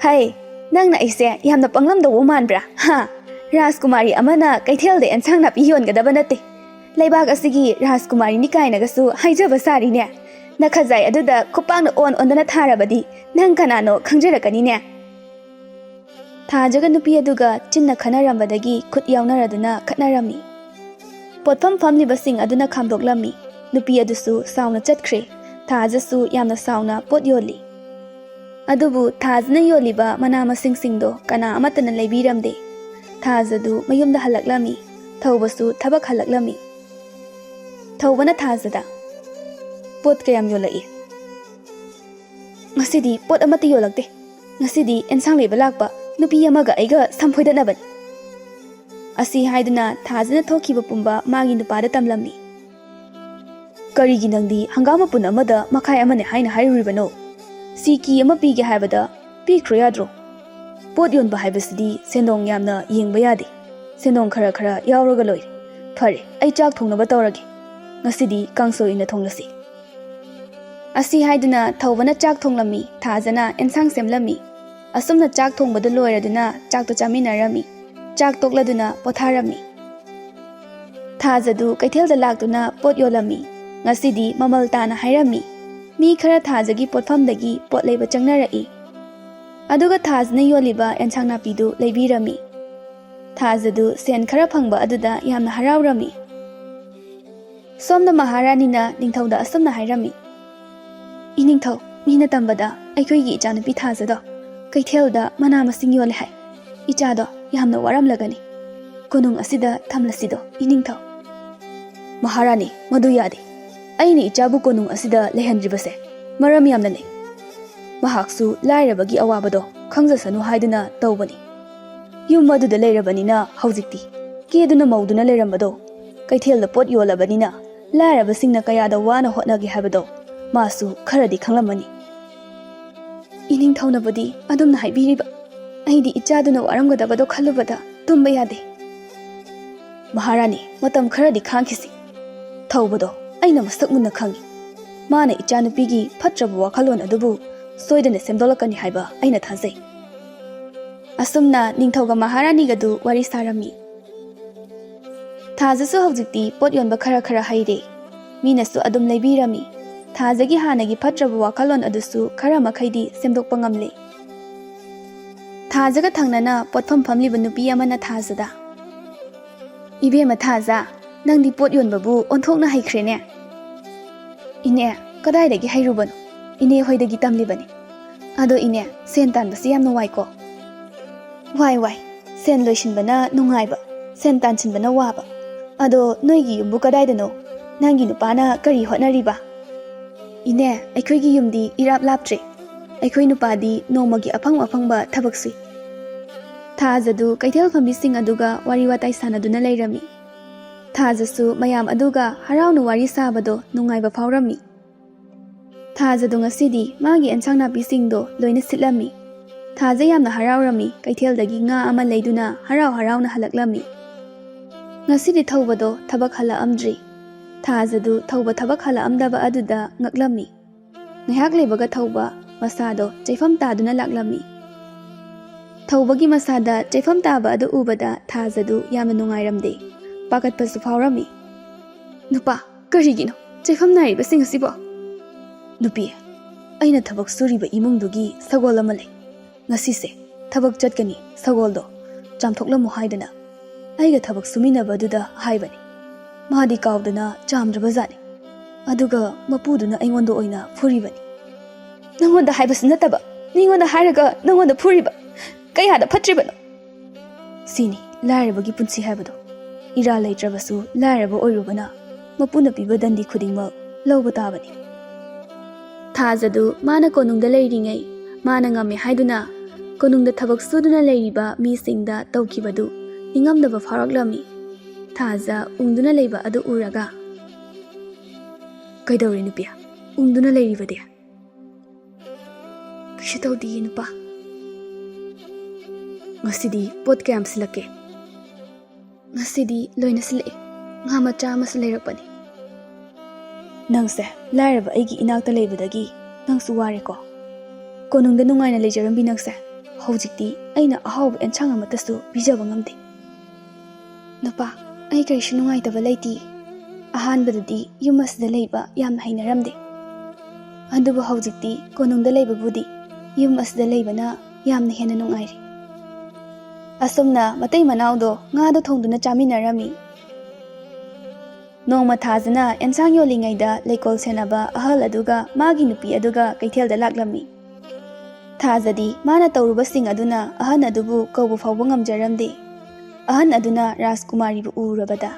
ꯍꯩ, ꯅꯪꯅ ꯑꯩꯁꯦ ꯌꯥꯝꯅ ꯄꯪꯂꯝꯗꯧꯕ ꯃꯥꯟꯕ꯭ꯔꯥ? ꯍꯥ? ꯔꯥꯖꯀꯨꯃꯥꯔꯤ ꯑꯃꯅ ꯀꯩꯊꯦꯜꯗ ꯑꯦꯟꯁꯥꯡ ꯅꯥꯄꯤ ꯌꯣꯟꯒꯗꯕ ꯅꯠꯇꯦ꯫ ꯂꯩꯕꯥꯛ ꯑꯁꯤꯒꯤ ꯔꯥꯖꯀꯨꯃꯥꯔꯤꯅꯤ ꯀꯥꯏꯅꯒꯁꯨ ꯍꯥꯏꯖꯕ ꯁꯥꯔꯤꯅꯦ꯫ ꯅꯈꯖꯥꯏ ꯑꯗꯨꯗ ꯈꯨꯄꯥꯛꯅ ꯑꯣꯟ ꯑꯣꯟꯗꯅ ꯊꯥꯔꯕꯗꯤ ꯅꯪ ꯀꯅꯥꯅꯣ ꯈꯪꯖꯔꯛꯀꯅꯤꯅꯦ꯫" ꯊꯥꯖꯒ ꯅꯨꯄꯤ ꯑꯗꯨꯒ ꯆꯤꯟꯅ ꯈꯟꯅꯔꯝꯕꯗꯒꯤ ꯈꯨꯠ ꯌꯥꯎꯅꯔꯗꯨꯅ ꯈꯠꯅꯔꯝꯃꯤ꯫ ꯄꯣꯠꯐꯝ ꯐꯝꯂꯤꯕꯁꯤꯡ ꯑꯗꯨꯅ ꯈꯥꯝꯗꯣꯛꯂꯝꯃꯤ꯫ ꯅꯨꯄꯤ ꯑꯗꯨꯁꯨ ꯁꯥꯎꯅ ꯆꯠꯈ꯭ꯔꯦ꯫ ꯊꯥꯖꯁꯨ ꯌꯥꯝꯅ ꯁꯥꯎꯅ ꯄꯣꯠ ꯌꯣꯜꯂꯤ꯫ ꯑꯗꯨꯕꯨ ꯊꯥꯖꯅ ꯌꯣꯜꯂꯤꯕ ꯃꯅꯥ ꯃꯁꯤꯡꯁꯤꯡꯗꯣ ꯀꯅꯥ ꯑꯃꯠꯇꯅ ꯂꯩꯕꯤꯔꯝꯗꯦ꯫ ꯊꯥꯖꯗꯨ ꯃꯌꯨꯝꯗ ꯍꯜꯂꯛꯂꯝꯃꯤ꯫ ꯊꯧꯕꯁꯨ ꯊꯕꯛ ꯍꯜꯂꯛꯂꯝꯃꯤ꯫ ꯊꯧꯕꯅ ꯊꯥꯖꯗ, "ꯄꯣꯠ ꯀꯌꯥꯝ ꯌꯣꯜꯂꯛꯏ?" "ꯉꯁꯤꯗꯤ ꯄꯣꯠ ꯑꯃꯠꯇ ꯌꯣꯜꯂꯛꯇꯦ꯫ ꯉꯁꯤꯗꯤ ꯑꯦꯟꯁꯥꯡ ꯂꯩꯕ ꯂꯥꯛꯄ ꯅꯨꯄꯤ ꯑꯃꯒ ꯑꯩꯒ ꯁꯝ ꯐꯣꯏꯗꯠꯅꯕꯅꯤ꯫" ꯑꯁꯤ ꯍꯥꯏꯗꯨꯅ ꯊꯥꯖꯅ ꯊꯣꯛꯈꯤꯕ ꯄꯨꯝꯕ ꯃꯥꯒꯤ ꯅꯨꯄꯥꯗ ꯇꯝꯂꯝꯃꯤ꯫ "ꯀꯔꯤꯒꯤ ꯅꯪꯗꯤ ꯍꯪꯒꯥꯝ ꯃꯄꯨꯟ ꯑꯃꯗ ꯃꯈꯥꯏ ꯑꯃꯅꯦ ꯍꯥꯏꯅ ꯍꯥꯏꯔꯨꯔꯤꯕꯅꯣ? ꯁꯤꯀꯤ ꯑꯃ ꯄꯤꯒꯦ ꯍꯥꯏꯕꯗ ꯄꯤꯈ꯭ꯔꯣ ꯌꯥꯗ꯭ꯔꯣ? ꯄꯣꯠ ꯌꯣꯟꯕ ꯍꯥꯏꯕꯁꯤꯗꯤ ꯁꯦꯟꯗꯣꯡ ꯌꯥꯝꯅ ꯌꯦꯡꯕ ꯌꯥꯗꯦ꯫ ꯁꯦꯟꯗꯣꯡ ꯈꯔ ꯈꯔ ꯌꯥꯎꯔꯒ ꯂꯣꯏꯔꯦ꯫ ꯐꯔꯦ, ꯑꯩ ꯆꯥꯛ ꯊꯣꯡꯅꯕ ꯇꯧꯔꯒꯦ꯫ ꯉꯁꯤꯗꯤ ꯀꯥꯡꯁꯣꯏ ꯑꯣꯏꯅ ꯊꯣꯡꯂꯁꯤ꯫" ꯑꯁꯤ ꯍꯥꯏꯗꯨꯅ ꯊꯧꯕꯅ ꯆꯥꯛ ꯊꯣꯡꯂꯝꯃꯤ, ꯊꯥꯖꯅ ꯑꯦꯟꯁꯥꯡ ꯁꯦꯝꯂꯝꯃꯤ꯫ ꯑꯁꯨꯝꯅ ꯆꯥꯛ ꯊꯣꯡꯕꯗꯨ ꯂꯣꯏꯔꯗꯨꯅ ꯆꯥꯛꯇꯨ ꯆꯥꯃꯤꯟꯅꯔꯝꯃꯤ꯫ ꯆꯥꯛ ꯇꯣꯛꯂꯗꯨꯅ ꯄꯣꯊꯥꯔꯝꯃꯤ꯫ ꯊꯥꯖꯗꯨ ꯀꯩꯊꯦꯜꯗ ꯂꯥꯛꯇꯨꯅ ꯄꯣꯠ ꯌꯣꯜꯂꯝꯃꯤ꯫ ꯉꯁꯤꯗꯤ ꯃꯃꯜ ꯇꯥꯅ ꯍꯥꯏꯔꯝꯃꯤ꯫ ꯃꯤ ꯈꯔ ꯊꯥꯖꯒꯤ ꯄꯣꯠꯐꯝꯗꯒꯤ ꯄꯣꯠ ꯂꯩꯕ ꯆꯪꯅꯔꯛꯏ꯫ ꯑꯗꯨꯒ ꯊꯥꯖꯅ ꯌꯣꯜꯂꯤꯕ ꯑꯦꯟꯁꯥꯡ ꯅꯥꯄꯤꯗꯨ ꯂꯩꯕꯤꯔꯝꯃꯤ꯫ ꯊꯥꯖꯗꯨ ꯁꯦꯟ ꯈꯔ ꯐꯪꯕ ꯑꯗꯨꯗ ꯌꯥꯝꯅ ꯍꯔꯥꯎꯔꯝꯃꯤ꯫ ꯁꯣꯝꯗ ꯃꯍꯥꯔꯥꯅꯤꯅ ꯅꯤꯡꯊꯧꯗ ꯑꯁꯨꯝꯅ ꯍꯥꯏꯔꯝꯃꯤ, "ꯏꯅꯤꯡꯊꯧ, ꯃꯤꯅ ꯇꯝꯕꯗ ꯑꯩꯈꯣꯏꯒꯤ ꯏꯆꯥꯅꯨꯄꯤ ꯊꯥꯖꯗꯣ ꯀꯩꯊꯦꯜꯗ ꯃꯅꯥ ꯃꯁꯤꯡ ꯌꯣꯜꯂꯦ ꯍꯥꯏ꯫ ꯏꯆꯥꯗꯣ ꯌꯥꯝꯅ ꯋꯥꯔꯝꯂꯒꯅꯤ꯫ ꯀꯣꯅꯨꯡ ꯑꯁꯤꯗ ꯊꯝꯂꯁꯤꯗꯣ, ꯏꯅꯤꯡꯊꯧ꯫" "ꯃꯍꯥꯔꯥꯅꯤ, ꯃꯗꯨ ꯌꯥꯗꯦ꯫ ꯑꯩꯅ ꯏꯆꯥꯕꯨ ꯀꯣꯅꯨꯡ ꯑꯁꯤꯗ ꯂꯩꯍꯟꯗ꯭ꯔꯤꯕꯁꯦ ꯃꯔꯝ ꯌꯥꯝꯅ ꯂꯩ꯫ ꯃꯍꯥꯛꯁꯨ ꯂꯥꯏꯔꯕꯒꯤ ꯑꯋꯥꯕꯗꯣ ꯈꯪꯖꯁꯅꯨ ꯍꯥꯏꯗꯨꯅ ꯇꯧꯕꯅꯤ꯫ ꯌꯨꯝ ꯑꯗꯨꯗ ꯂꯩꯔꯕꯅꯤꯅ ꯍꯧꯖꯤꯛꯇꯤ ꯀꯦꯗꯨꯅ ꯃꯧꯗꯨꯅ ꯂꯩꯔꯝꯕꯗꯣ ꯀꯩꯊꯦꯜꯗ ꯄꯣꯠ ꯌꯣꯜꯂꯕꯅꯤꯅ ꯂꯥꯏꯔꯕꯁꯤꯡꯅ ꯀꯌꯥꯗ ꯋꯥꯅ ꯍꯣꯠꯅꯒꯦ ꯍꯥꯏꯕꯗꯣ ꯃꯥꯁꯨ ꯈꯔꯗꯤ ꯈꯪꯂꯝꯃꯅꯤ꯫" "ꯏꯅꯤꯡꯊꯧꯅꯕꯨꯗꯤ ꯑꯗꯨꯝꯅ ꯍꯥꯏꯕꯤꯔꯤꯕ, ꯑꯩꯗꯤ ꯏꯆꯥꯗꯨꯅ ꯋꯥꯔꯝꯒꯗꯕꯗꯣ ꯈꯜꯂꯨꯕꯗ ꯇꯨꯝꯕ ꯌꯥꯗꯦ꯫" "ꯃꯍꯥꯔꯥꯅꯤ, ꯃꯇꯝ ꯈꯔꯗꯤ ꯈꯥꯡꯈꯤꯁꯤ꯫ ꯊꯧꯕꯗꯣ ꯑꯩꯅ ꯃꯁꯛ ꯃꯨꯟꯅ ꯈꯪꯏ꯫ ꯃꯥꯅ ꯏꯆꯥꯅꯨꯄꯤꯒꯤ ꯐꯠꯇ꯭ꯔꯕ ꯋꯥꯈꯜꯂꯣꯟ ꯑꯗꯨꯕꯨ ꯁꯣꯏꯗꯅ ꯁꯦꯝꯗꯣꯛꯂꯛꯀꯅꯤ ꯍꯥꯏꯕ ꯑꯩꯅ ꯊꯥꯖꯩ꯫" ꯑꯁꯨꯝꯅ ꯅꯤꯡꯊꯧꯒ ꯃꯍꯥꯔꯥꯅꯤꯒꯗꯨ ꯋꯥꯔꯤ ꯁꯥꯔꯝꯃꯤ꯫ ꯊꯥꯖꯁꯨ ꯍꯧꯖꯤꯛꯇꯤ ꯄꯣꯠ ꯌꯣꯟꯕ ꯈꯔ ꯈꯔ ꯍꯩꯔꯦ꯫ ꯃꯤꯅꯁꯨ ꯑꯗꯨꯝ ꯂꯩꯕꯤꯔꯝꯃꯤ꯫ ꯊꯥꯖꯒꯤ ꯍꯥꯟꯅꯒꯤ ꯐꯠꯇ꯭ꯔꯕ ꯋꯥꯈꯜꯂꯣꯟ ꯑꯗꯨꯁꯨ ꯈꯔ ꯃꯈꯩꯗꯤ ꯁꯦꯝꯗꯣꯛꯄ ꯉꯝꯂꯦ꯫ ꯊꯥꯖꯒ ꯊꯪꯅꯅ ꯄꯣꯠꯐꯝ ꯐꯝꯂꯤꯕ ꯅꯨꯄꯤ ꯑꯃꯅ ꯊꯥꯖꯗ, "ꯏꯕꯦꯝꯃ ꯊꯥꯖ, ꯅꯪꯗꯤ ꯄꯣꯠ ꯌꯣꯟꯕꯕꯨ ꯑꯣꯟꯊꯣꯛꯅ ꯍꯩꯈ꯭ꯔꯦꯅꯦ꯫" "ꯏꯅꯦ, ꯀꯗꯥꯏꯗꯒꯤ ꯍꯩꯔꯨꯕꯅꯣ? ꯏꯅꯦ ꯍꯣꯏꯗꯒꯤ ꯇꯝꯂꯤꯕꯅꯤ꯫ ꯑꯗꯣ ꯏꯅꯦ, ꯁꯦꯟ ꯇꯥꯟꯕꯁꯤ ꯌꯥꯝꯅ ꯋꯥꯏꯀꯣ?" "ꯋꯥꯏ, ꯋꯥꯏ꯫ ꯁꯦꯟ ꯂꯣꯏꯁꯤꯟꯕꯅ ꯅꯨꯡꯉꯥꯏꯕ, ꯁꯦꯟ ꯇꯥꯟꯁꯤꯟꯕꯅ ꯋꯥꯕ꯫ ꯑꯗꯣ ꯅꯣꯏꯒꯤ ꯌꯨꯝꯕꯨ ꯀꯗꯥꯏꯗꯅꯣ? ꯅꯪꯒꯤ ꯅꯨꯄꯥꯅ ꯀꯔꯤ ꯍꯣꯠꯅꯔꯤꯕ?" "ꯏꯅꯦ, ꯑꯩꯈꯣꯏꯒꯤ ꯌꯨꯝꯗꯤ ꯏꯔꯥꯞ ꯂꯥꯞꯇ꯭ꯔꯦ꯫ ꯑꯩꯈꯣꯏ ꯅꯨꯄꯥꯗꯤ ꯅꯣꯡꯃꯒꯤ ꯑꯐꯪ ꯑꯐꯪꯕ ꯊꯕꯛ ꯁꯨꯏ꯫" ꯊꯥꯖꯗꯨ ꯀꯩꯊꯦꯜ ꯐꯝꯕꯤꯁꯤꯡ ꯑꯗꯨꯒ ꯋꯥꯔꯤ ꯋꯥꯇꯥꯏ ꯁꯥꯟꯅꯗꯨꯅ ꯂꯩꯔꯝꯃꯤ꯫ ꯊꯥꯖꯁꯨ ꯃꯌꯥꯝ ꯑꯗꯨꯒ ꯍꯔꯥꯎꯅ ꯋꯥꯔꯤ ꯁꯥꯕꯗꯣ ꯅꯨꯡꯉꯥꯏꯕ ꯐꯥꯎꯔꯝꯃꯤ꯫ ꯊꯥꯖꯗꯣ ꯉꯁꯤꯗꯤ ꯃꯥꯒꯤ ꯑꯦꯟꯁꯥꯡ ꯅꯥꯄꯤꯁꯤꯡꯗꯣ ꯂꯣꯏꯅ ꯁꯤꯠꯂꯝꯃꯤ꯫ ꯊꯥꯖ ꯌꯥꯝꯅ ꯍꯔꯥꯎꯔꯝꯃꯤ꯫ ꯀꯩꯊꯦꯜꯗꯒꯤ ꯉꯥ ꯑꯃ ꯂꯩꯗꯨꯅ ꯍꯔꯥꯎ ꯍꯔꯥꯎꯅ ꯍꯜꯂꯛꯂꯝꯃꯤ꯫ ꯉꯁꯤꯗꯤ ꯊꯧꯕꯗꯣ ꯊꯕꯛ ꯍꯜꯂꯛꯑꯝꯗ꯭ꯔꯤ꯫ ꯊꯥꯖꯗꯨ ꯊꯧꯕ ꯊꯕꯛ ꯍꯜꯂꯛꯑꯝꯗꯕ ꯑꯗꯨꯗ ꯉꯛꯂꯝꯃꯤ꯫ ꯉꯥꯏꯍꯥꯛ ꯂꯩꯕꯒ ꯊꯧꯕ ꯃꯁꯥꯗꯣ ꯆꯩꯐꯝ ꯇꯥꯗꯨꯅ ꯂꯥꯛꯂꯝꯃꯤ꯫ ꯊꯧꯕꯒꯤ ꯃꯁꯥꯗ ꯆꯩꯐꯝ ꯇꯥꯕ ꯑꯗꯨ ꯎꯕꯗ ꯊꯥꯖꯗꯨ ꯌꯥꯝꯅ ꯅꯨꯡꯉꯥꯏꯔꯝꯗꯦ꯫ ꯄꯥꯈꯠꯄꯁꯨ ꯐꯥꯎꯔꯝꯃꯤ꯫ "ꯅꯨꯄꯥ, ꯀꯔꯤꯒꯤꯅꯣ ꯆꯩꯐꯝ ꯅꯥꯏꯔꯤꯕꯁꯤꯡ ꯑꯁꯤꯕꯣ?" "ꯅꯨꯄꯤ, ꯑꯩꯅ ꯊꯕꯛ ꯁꯨꯔꯤꯕ ꯏꯃꯨꯡꯗꯨꯒꯤ ꯁꯒꯣꯜ ꯑꯃ ꯂꯩ꯫ ꯉꯁꯤꯁꯦ ꯊꯕꯛ ꯆꯠꯀꯅꯤ, ꯁꯒꯣꯜꯗꯣ ꯆꯥꯝꯊꯣꯛꯂꯝꯃꯨ ꯍꯥꯏꯗꯅ ꯑꯩꯒ ꯊꯕꯛ ꯁꯨꯃꯤꯟꯅꯕꯗꯨꯗ ꯍꯥꯏꯕꯅꯤ꯫ ꯃꯥꯗꯤ ꯀꯥꯎꯗꯅ ꯆꯥꯝꯗ꯭ꯔꯕꯖꯥꯠꯅꯤ꯫ ꯑꯗꯨꯒ ꯃꯄꯨꯗꯨꯅ ꯑꯩꯉꯣꯟꯗ ꯑꯣꯏꯅ ꯐꯨꯔꯤꯕꯅꯤ꯫" "ꯅꯪꯉꯣꯟꯗ ꯍꯥꯏꯕꯁꯨ ꯅꯠꯇꯕ, ꯃꯤꯉꯣꯟꯗ ꯍꯥꯏꯔꯒ ꯅꯪꯉꯣꯟꯗ ꯐꯨꯔꯤꯕ? ꯀꯌꯥꯗ ꯐꯠꯇ꯭ꯔꯤꯕꯅꯣ?" "ꯁꯤꯅꯤ ꯂꯥꯏꯔꯕꯒꯤ ꯄꯨꯟꯁꯤ ꯍꯥꯏꯕꯗꯣ꯫ ꯏꯔꯥꯜ ꯂꯩꯇ꯭ꯔꯕꯁꯨ ꯂꯥꯏꯔꯕ ꯑꯣꯏꯔꯨꯕꯅ ꯃꯄꯨꯅ ꯄꯤꯕ ꯗꯟꯗꯤ ꯈꯨꯗꯤꯡꯃꯛ ꯂꯧꯕ ꯇꯥꯕꯅꯤ꯫ ꯊꯥꯖꯗꯨ ꯃꯥꯅ ꯀꯣꯅꯨꯡꯗ ꯂꯩꯔꯤꯉꯩ ꯃꯥꯅ ꯉꯝꯃꯦ ꯍꯥꯏꯗꯨꯅ ꯀꯣꯅꯨꯡꯗ ꯊꯕꯛ ꯁꯨꯗꯨꯅ ꯂꯩꯔꯤꯕ ꯃꯤꯁꯤꯡꯗ ꯇꯧꯈꯤꯕꯗꯨ ꯅꯤꯡꯉꯝꯗꯕ ꯐꯥꯎꯔꯛꯂꯝꯃꯤ꯫ ꯊꯥꯖ ꯎꯪꯗꯨꯅ ꯂꯩꯕ ꯑꯗꯨ ꯎꯔꯒ, "ꯀꯩꯗꯧꯔꯦ ꯅꯨꯄꯤ? ꯎꯪꯗꯨꯅ ꯂꯩꯔꯤꯕꯗꯤ?" "ꯀꯩꯁꯨ ꯇꯧꯗꯤꯌꯦ ꯅꯨꯄꯥ꯫ ꯉꯁꯤꯗꯤ ꯄꯣꯠ ꯀꯌꯥꯝ ꯁꯤꯜꯂꯛꯀꯦ?" "ꯉꯁꯤꯗꯤ ꯂꯣꯏꯅ ꯁꯤꯜꯂꯛꯑꯦ꯫ ꯉꯥ ꯃꯆꯥ ꯑꯃꯁꯨ ꯂꯩꯔꯛꯄꯅꯤ꯫" "ꯅꯪꯁꯦ ꯂꯥꯏꯔꯕ ꯑꯩꯒꯤ ꯏꯅꯥꯛꯇ ꯂꯩꯕꯗꯒꯤ ꯅꯪꯁꯨ ꯋꯥꯔꯦꯀꯣ꯫ ꯀꯣꯅꯨꯡꯗ ꯅꯨꯡꯉꯥꯏꯅ ꯂꯩꯖꯔꯝꯕꯤ ꯅꯪꯁꯦ ꯍꯧꯖꯤꯛꯇꯤ ꯑꯩꯅ ꯑꯍꯥꯎꯕ ꯑꯦꯟꯁꯥꯡ ꯑꯃꯠꯇꯁꯨ ꯄꯤꯖꯕ ꯉꯝꯗꯦ꯫" "ꯅꯨꯄꯥ, ꯑꯩ ꯀꯔꯤꯁꯨ ꯅꯨꯡꯉꯥꯏꯇꯕ ꯂꯩꯇꯦ꯫ ꯑꯍꯥꯟꯕꯗꯗꯤ ꯌꯨꯝ ꯑꯁꯤꯗ ꯂꯩꯕ ꯌꯥꯝꯅ ꯍꯩꯅꯔꯝꯗꯦ꯫ ꯑꯗꯨꯕꯨ ꯍꯧꯖꯤꯛꯇꯤ ꯀꯣꯅꯨꯡꯗ ꯂꯩꯕꯕꯨꯗꯤ ꯌꯨꯝ ꯑꯁꯤꯗ ꯂꯩꯕꯅ ꯌꯥꯝꯅ ꯍꯦꯟꯅ ꯅꯨꯡꯉꯥꯏꯔꯦ꯫" ꯑꯁꯨꯝꯅ ꯃꯇꯩ ꯃꯅꯥꯎꯗꯣ ꯉꯥꯗꯣ ꯊꯣꯡꯗꯨꯅ ꯆꯥꯃꯤꯟꯅꯔꯝꯃꯤ꯫ ꯅꯣꯡꯃ ꯊꯥꯖꯅ ꯑꯦꯟꯁꯥꯡ ꯌꯣꯜꯂꯤꯉꯩꯗ ꯂꯩꯀꯣꯜ ꯁꯦꯟꯅꯕ ꯑꯍꯜ ꯑꯗꯨꯒ ꯃꯥꯒꯤ ꯅꯨꯄꯤ ꯑꯗꯨꯒ ꯀꯩꯊꯦꯜꯗ ꯂꯥꯛꯂꯝꯃꯤ꯫ ꯊꯥꯖꯗꯤ ꯃꯥꯅ ꯇꯧꯔꯨꯕꯁꯤꯡ ꯑꯗꯨꯅ ꯑꯍꯟ ꯑꯗꯨꯕꯨ ꯀꯧꯕ ꯐꯥꯎꯕ ꯉꯝꯖꯔꯝꯗꯦ꯫ ꯑꯍꯟ ꯑꯗꯨꯅ ꯔꯥꯖꯀꯨꯃꯥꯔꯤꯕꯨ ꯎꯔꯕꯗ,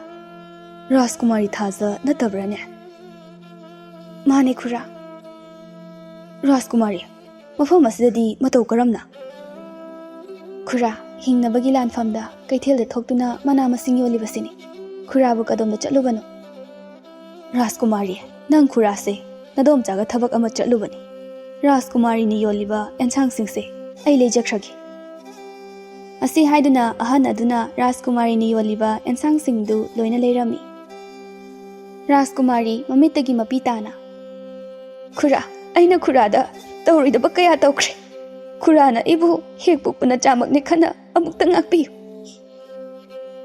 "ꯔꯥꯖꯀꯨꯃꯥꯔꯤ ꯊꯥꯖ ꯅꯠꯇꯕ꯭ꯔꯥꯅꯦ?" "ꯃꯥꯅꯦ ꯈꯨꯔꯥ꯫" "ꯔꯥꯖꯀꯨꯃꯥꯔꯤ, ꯃꯐꯝ ꯑꯁꯤꯗꯗꯤ ꯃꯇꯧ ꯀꯔꯝꯅ?" "ꯈꯨꯔꯥ, ꯍꯤꯡꯅꯕꯒꯤ ꯂꯥꯟꯐꯝꯗ ꯀꯩꯊꯦꯜꯗ ꯊꯣꯛꯇꯨꯅ ꯃꯅꯥ ꯃꯁꯤꯡ ꯌꯣꯜꯂꯤꯕꯁꯤꯅꯤ꯫ ꯈꯨꯔꯥꯕꯨ ꯀꯗꯣꯝꯗ ꯆꯠꯂꯨꯕꯅꯣ?" "ꯔꯥꯖꯀꯨꯃꯥꯔꯤ, ꯅꯪ ꯈꯨꯔꯥꯁꯦ ꯅꯗꯣꯝꯆꯥꯒ ꯊꯕꯛ ꯑꯃ ꯆꯠꯂꯨꯕꯅꯤ꯫ ꯔꯥꯖꯀꯨꯃꯥꯔꯤꯅ ꯌꯣꯜꯂꯤꯕ ꯑꯦꯟꯁꯥꯡꯁꯤꯡꯁꯦ ꯑꯩ ꯂꯩꯖꯈ꯭ꯔꯒꯦ꯫" ꯑꯁꯤ ꯍꯥꯏꯗꯨꯅ ꯑꯍꯟ ꯑꯗꯨꯅ ꯔꯥꯖꯀꯨꯃꯥꯔꯤꯅ ꯌꯣꯜꯂꯤꯕ ꯑꯦꯟꯁꯥꯡꯁꯤꯡꯗꯨ ꯂꯣꯏꯅ ꯂꯩꯔꯝꯃꯤ꯫ ꯔꯥꯖꯀꯨꯃꯥꯔꯤ ꯃꯃꯤꯠꯇꯒꯤ ꯃꯄꯤ ꯇꯥꯅ, "ꯈꯨꯔꯥ, ꯑꯩꯅ ꯈꯨꯔꯥꯗ ꯇꯧꯔꯣꯏꯗꯕ ꯀꯌꯥ ꯇꯧꯈ꯭ꯔꯦ꯫ ꯈꯨꯔꯥꯅ ꯑꯩꯕꯨ ꯍꯦꯛ ꯄꯣꯛꯄ ꯅꯆꯥꯃꯛꯅꯦ ꯈꯟꯅ ꯑꯃꯨꯛꯇ ꯉꯥꯛꯄꯤꯌꯨ꯫"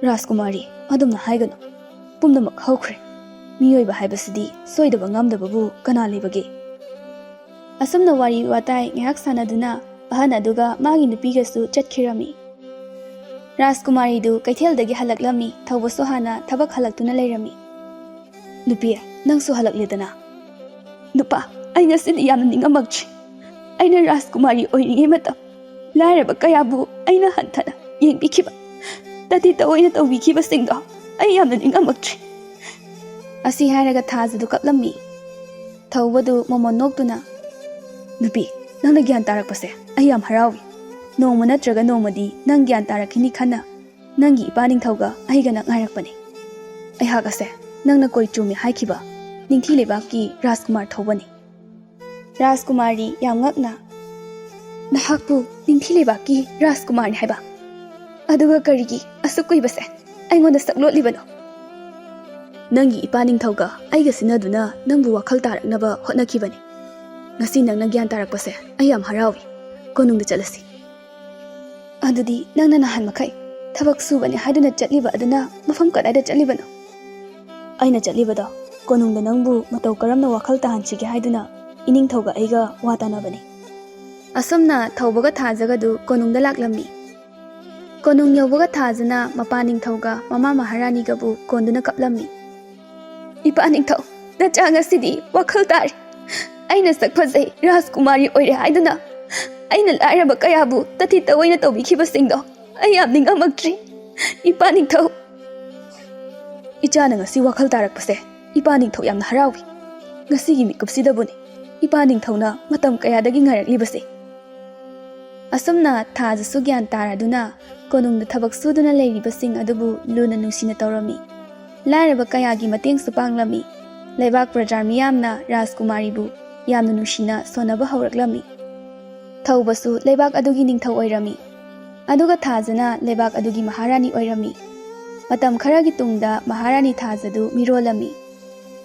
"ꯔꯥꯖꯀꯨꯃꯥꯔꯤ, ꯑꯗꯨꯝꯅ ꯍꯥꯏꯒꯅꯨ꯫ ꯄꯨꯝꯅꯃꯛ ꯍꯧꯈ꯭ꯔꯦ꯫ ꯃꯤꯑꯣꯏꯕ ꯍꯥꯏꯕꯁꯤꯗꯤ ꯁꯣꯏꯗꯕ ꯉꯝꯗꯕꯕꯨ ꯀꯅꯥ ꯂꯩꯕꯒꯦ?" ꯑꯁꯨꯝꯅ ꯋꯥꯔꯤ ꯋꯥꯇꯥꯏ ꯉꯥꯏꯍꯥꯛ ꯁꯥꯟꯅꯗꯨꯅ ꯑꯍꯟ ꯑꯗꯨꯒ ꯃꯥꯒꯤ ꯅꯨꯄꯤꯒꯁꯨ ꯆꯠꯈꯤꯔꯝꯃꯤ꯫ ꯔꯥꯖꯀꯨꯃꯥꯔꯤꯗꯨ ꯀꯩꯊꯦꯜꯗꯒꯤ ꯍꯜꯂꯛꯂꯝꯃꯤ꯫ ꯊꯧꯕꯁꯨ ꯍꯥꯟꯅ ꯊꯕꯛ ꯍꯜꯂꯛꯇꯨꯅ ꯂꯩꯔꯝꯃꯤ꯫ "ꯅꯨꯄꯤ, ꯅꯪꯁꯨ ꯍꯜꯂꯛꯂꯦꯗꯅ?" "ꯅꯨꯄꯥ, ꯑꯩ ꯉꯁꯤꯗꯤ ꯌꯥꯝꯅ ꯅꯤꯡꯉꯝꯃꯛꯇ꯭ꯔꯤ꯫ ꯑꯩꯅ ꯔꯥꯖꯀꯨꯃꯥꯔꯤ ꯑꯣꯏꯔꯤꯉꯩ ꯃꯇꯝ ꯂꯥꯏꯔꯕ ꯀꯌꯥꯕꯨ ꯑꯩꯅ ꯍꯟꯊꯅ ꯌꯦꯡꯕꯤꯈꯤꯕ, ꯇꯥꯊꯤ ꯇꯑꯣꯏꯅ ꯇꯧꯕꯤꯈꯤꯕꯁꯤꯡꯗꯣ ꯑꯩ ꯌꯥꯝꯅ ꯅꯤꯡꯉꯝꯃꯛꯇ꯭ꯔꯤ꯫" ꯑꯁꯤ ꯍꯥꯏꯔꯒ ꯊꯥꯖꯗꯨ ꯀꯞꯂꯝꯃꯤ꯫ ꯊꯧꯕꯗꯨ ꯃꯃꯣꯟ ꯅꯣꯛꯇꯨꯅ, "ꯅꯨꯄꯤ, ꯅꯪꯅ ꯒ꯭ꯌꯥꯟ ꯇꯥꯔꯛꯄꯁꯦ ꯑꯩ ꯌꯥꯝ ꯍꯔꯥꯎꯏ꯫ ꯅꯣꯡꯃ ꯅꯠꯇ꯭ꯔꯒ ꯅꯣꯡꯃꯗꯤ ꯅꯪ ꯒ꯭ꯌꯥꯟ ꯇꯥꯔꯛꯈꯤꯅꯤ ꯈꯟꯅ ꯅꯪꯒꯤ ꯏꯄꯥ ꯅꯤꯡꯊꯧꯒ ꯑꯩꯒꯅ ꯉꯥꯏꯔꯛꯄꯅꯤ꯫ ꯑꯩꯍꯥꯛ ꯑꯁꯦ ꯅꯪꯅ ꯀꯣꯏ ꯆꯨꯝꯃꯤ ꯍꯥꯏꯈꯤꯕ ꯅꯤꯡꯊꯤ ꯂꯩꯕꯥꯛꯀꯤ ꯔꯥꯖꯀꯨꯃꯥꯔ ꯊꯧꯕꯅꯤ꯫" ꯔꯥꯖꯀꯨꯃꯥꯔꯤ ꯌꯥꯝ ꯉꯛꯅ, "ꯅꯍꯥꯛꯄꯨ ꯅꯤꯡꯊꯤ ꯂꯩꯕꯥꯛꯀꯤ ꯔꯥꯖꯀꯨꯃꯥꯔꯅꯤ ꯍꯥꯏꯕ? ꯑꯗꯨꯒ ꯀꯔꯤꯒꯤ ꯑꯁꯨꯛ ꯀꯨꯏꯕꯁꯦ ꯑꯩꯉꯣꯟꯗ ꯁꯛꯂꯣꯠꯂꯤꯕꯅꯣ?" "ꯅꯪꯒꯤ ꯏꯄꯥ ꯅꯤꯡꯊꯧꯒ ꯑꯩꯒ ꯁꯤꯟꯅꯗꯨꯅ ꯅꯪꯕꯨ ꯋꯥꯈꯜ ꯇꯥꯔꯛꯅꯕ ꯍꯣꯠꯅꯈꯤꯕꯅꯤ꯫ ꯉꯁꯤ ꯅꯪꯅ ꯒ꯭ꯌꯥꯟ ꯇꯥꯔꯛꯄꯁꯦ ꯑꯩ ꯌꯥꯝ ꯍꯔꯥꯎꯏ꯫ ꯀꯣꯅꯨꯡꯗ ꯆꯠꯂꯁꯤ꯫" "ꯑꯗꯨꯗꯤ ꯅꯪꯅ ꯅꯍꯥꯟ ꯃꯈꯩ ꯊꯕꯛ ꯁꯨꯕꯅꯤ ꯍꯥꯏꯗꯨꯅ ꯆꯠꯂꯤꯕ ꯑꯗꯨꯅ ꯃꯐꯝ ꯀꯗꯥꯏꯗ ꯆꯠꯂꯤꯕꯅꯣ?" "ꯑꯩꯅ ꯆꯠꯂꯤꯕꯗꯣ ꯀꯣꯅꯨꯡꯗ ꯅꯪꯕꯨ ꯃꯇꯧ ꯀꯔꯝꯅ ꯋꯥꯈꯜ ꯇꯥꯍꯟꯁꯤꯒꯦ ꯍꯥꯏꯗꯨꯅ ꯏꯅꯤꯡꯊꯧꯒ ꯑꯩꯒ ꯋꯥ ꯇꯥꯅꯕꯅꯤ꯫" ꯑꯁꯨꯝꯅ ꯊꯧꯕꯒ ꯊꯥꯖꯒꯗꯨ ꯀꯣꯅꯨꯡꯗ ꯂꯥꯛꯂꯝꯃꯤ꯫ ꯀꯣꯅꯨꯡ ꯌꯧꯕꯒ ꯊꯥꯖꯅ ꯃꯄꯥ ꯅꯤꯡꯊꯧꯒ ꯃꯃꯥ ꯃꯍꯥꯔꯥꯅꯤꯒꯕꯨ ꯀꯣꯟꯗꯨꯅ ꯀꯞꯂꯝꯃꯤ꯫ "ꯏꯄꯥ ꯅꯤꯡꯊꯧ, ꯅꯆꯥ ꯉꯁꯤꯗꯤ ꯋꯥꯈꯜ ꯇꯥꯔꯦ꯫ ꯑꯩꯅ ꯁꯛ ꯐꯖꯩ, ꯔꯥꯖꯀꯨꯃꯥꯔꯤ ꯑꯣꯏꯔꯦ ꯍꯥꯏꯗꯨꯅ ꯑꯩꯅ ꯂꯥꯏꯔꯕ ꯀꯌꯥꯕꯨ ꯇꯊꯤ ꯇꯑꯣꯏꯅ ꯇꯧꯕꯤꯈꯤꯕꯁꯤꯡꯗꯣ ꯑꯩ ꯌꯥꯝ ꯅꯤꯡꯉꯝꯃꯛꯇ꯭ꯔꯦ꯫ ꯏꯄꯥ ꯅꯤꯡꯊꯧ꯫" "ꯏꯆꯥꯅ ꯉꯁꯤ ꯋꯥꯈꯜ ꯇꯥꯔꯛꯄꯁꯦ ꯏꯄꯥ ꯅꯤꯡꯊꯧ ꯌꯥꯝꯅ ꯍꯔꯥꯎꯏ꯫ ꯉꯁꯤꯒꯤ ꯃꯤꯀꯨꯞꯁꯤꯗꯕꯨꯅꯤ ꯏꯄꯥ ꯅꯤꯡꯊꯧꯅ ꯃꯇꯝ ꯀꯌꯥꯗꯒꯤ ꯉꯥꯏꯔꯛꯂꯤꯕꯁꯦ꯫" ꯑꯁꯨꯝꯅ ꯊꯥꯖꯁꯨ ꯒ꯭ꯌꯥꯟ ꯇꯥꯔꯗꯨꯅ ꯀꯣꯅꯨꯡꯗ ꯊꯕꯛ ꯁꯨꯗꯨꯅ ꯂꯩꯔꯤꯕꯁꯤꯡ ꯑꯗꯨꯕꯨ ꯂꯨꯅ ꯅꯨꯡꯁꯤꯅ ꯇꯧꯔꯝꯃꯤ꯫ ꯂꯥꯏꯔꯕ ꯀꯌꯥꯒꯤ ꯃꯇꯦꯡꯁꯨ ꯄꯥꯡꯂꯝꯃꯤ꯫ ꯂꯩꯕꯥꯛ ꯄ꯭ꯔꯖꯥ ꯃꯤꯌꯥꯝꯅ ꯔꯥꯖꯀꯨꯃꯥꯔꯤꯕꯨ ꯌꯥꯝꯅ ꯅꯨꯡꯁꯤꯅ ꯁꯣꯟꯅꯕ ꯍꯧꯔꯛꯂꯝꯃꯤ꯫ ꯊꯧꯕꯁꯨ ꯂꯩꯕꯥꯛ ꯑꯗꯨꯒꯤ ꯅꯤꯡꯊꯧ ꯑꯣꯏꯔꯝꯃꯤ꯫ ꯑꯗꯨꯒ ꯊꯥꯖꯅ ꯂꯩꯕꯥꯛ ꯑꯗꯨꯒꯤ ꯃꯍꯥꯔꯥꯅꯤ ꯑꯣꯏꯔꯝꯃꯤ꯫ ꯃꯇꯝ ꯈꯔꯒꯤ ꯇꯨꯡꯗ ꯃꯍꯥꯔꯥꯅꯤ ꯊꯥꯖꯗꯨ ꯃꯤꯔꯣꯜꯂꯝꯃꯤ꯫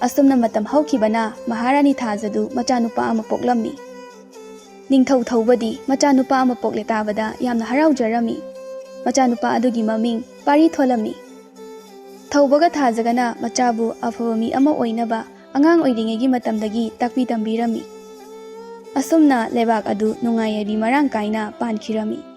ꯑꯁꯨꯝꯅ ꯃꯇꯝ ꯍꯧꯈꯤꯕꯅ ꯃꯍꯥꯔꯥꯅꯤ ꯊꯥꯖꯗꯨ ꯃꯆꯥꯅꯨꯄꯥ ꯑꯃ ꯄꯣꯛꯂꯝꯃꯤ꯫ ꯅꯤꯡꯊꯧ ꯊꯧꯕꯗꯤ ꯃꯆꯥꯅꯨꯄꯥ ꯑꯃ ꯄꯣꯛꯂꯦ ꯇꯥꯕꯗ ꯌꯥꯝꯅ ꯍꯔꯥꯎꯖꯔꯝꯃꯤ꯫ ꯃꯆꯥꯅꯨꯄꯥ ꯑꯗꯨꯒꯤ ꯃꯃꯤꯡ ꯄꯥꯔꯤ ꯊꯣꯜꯂꯝꯃꯤ꯫ ꯊꯧꯕꯒ ꯊꯥꯖꯒꯅ ꯃꯆꯥꯕꯨ ꯑꯐꯕ ꯃꯤ ꯑꯃ ꯑꯣꯏꯅꯕ ꯑꯉꯥꯡ ꯑꯣꯏꯔꯤꯉꯩꯒꯤ ꯃꯇꯝꯗꯒꯤ ꯇꯥꯛꯄꯤ ꯇꯝꯕꯤꯔꯝꯃꯤ꯫ ꯑꯁꯨꯝꯅ ꯂꯩꯕꯥꯛ ꯑꯗꯨ ꯅꯨꯡꯉꯥꯏ ꯌꯥꯏꯕꯤ ꯃꯔꯥꯡ ꯀꯥꯏꯅ ꯄꯥꯟꯈꯤꯔꯝꯃꯤ꯫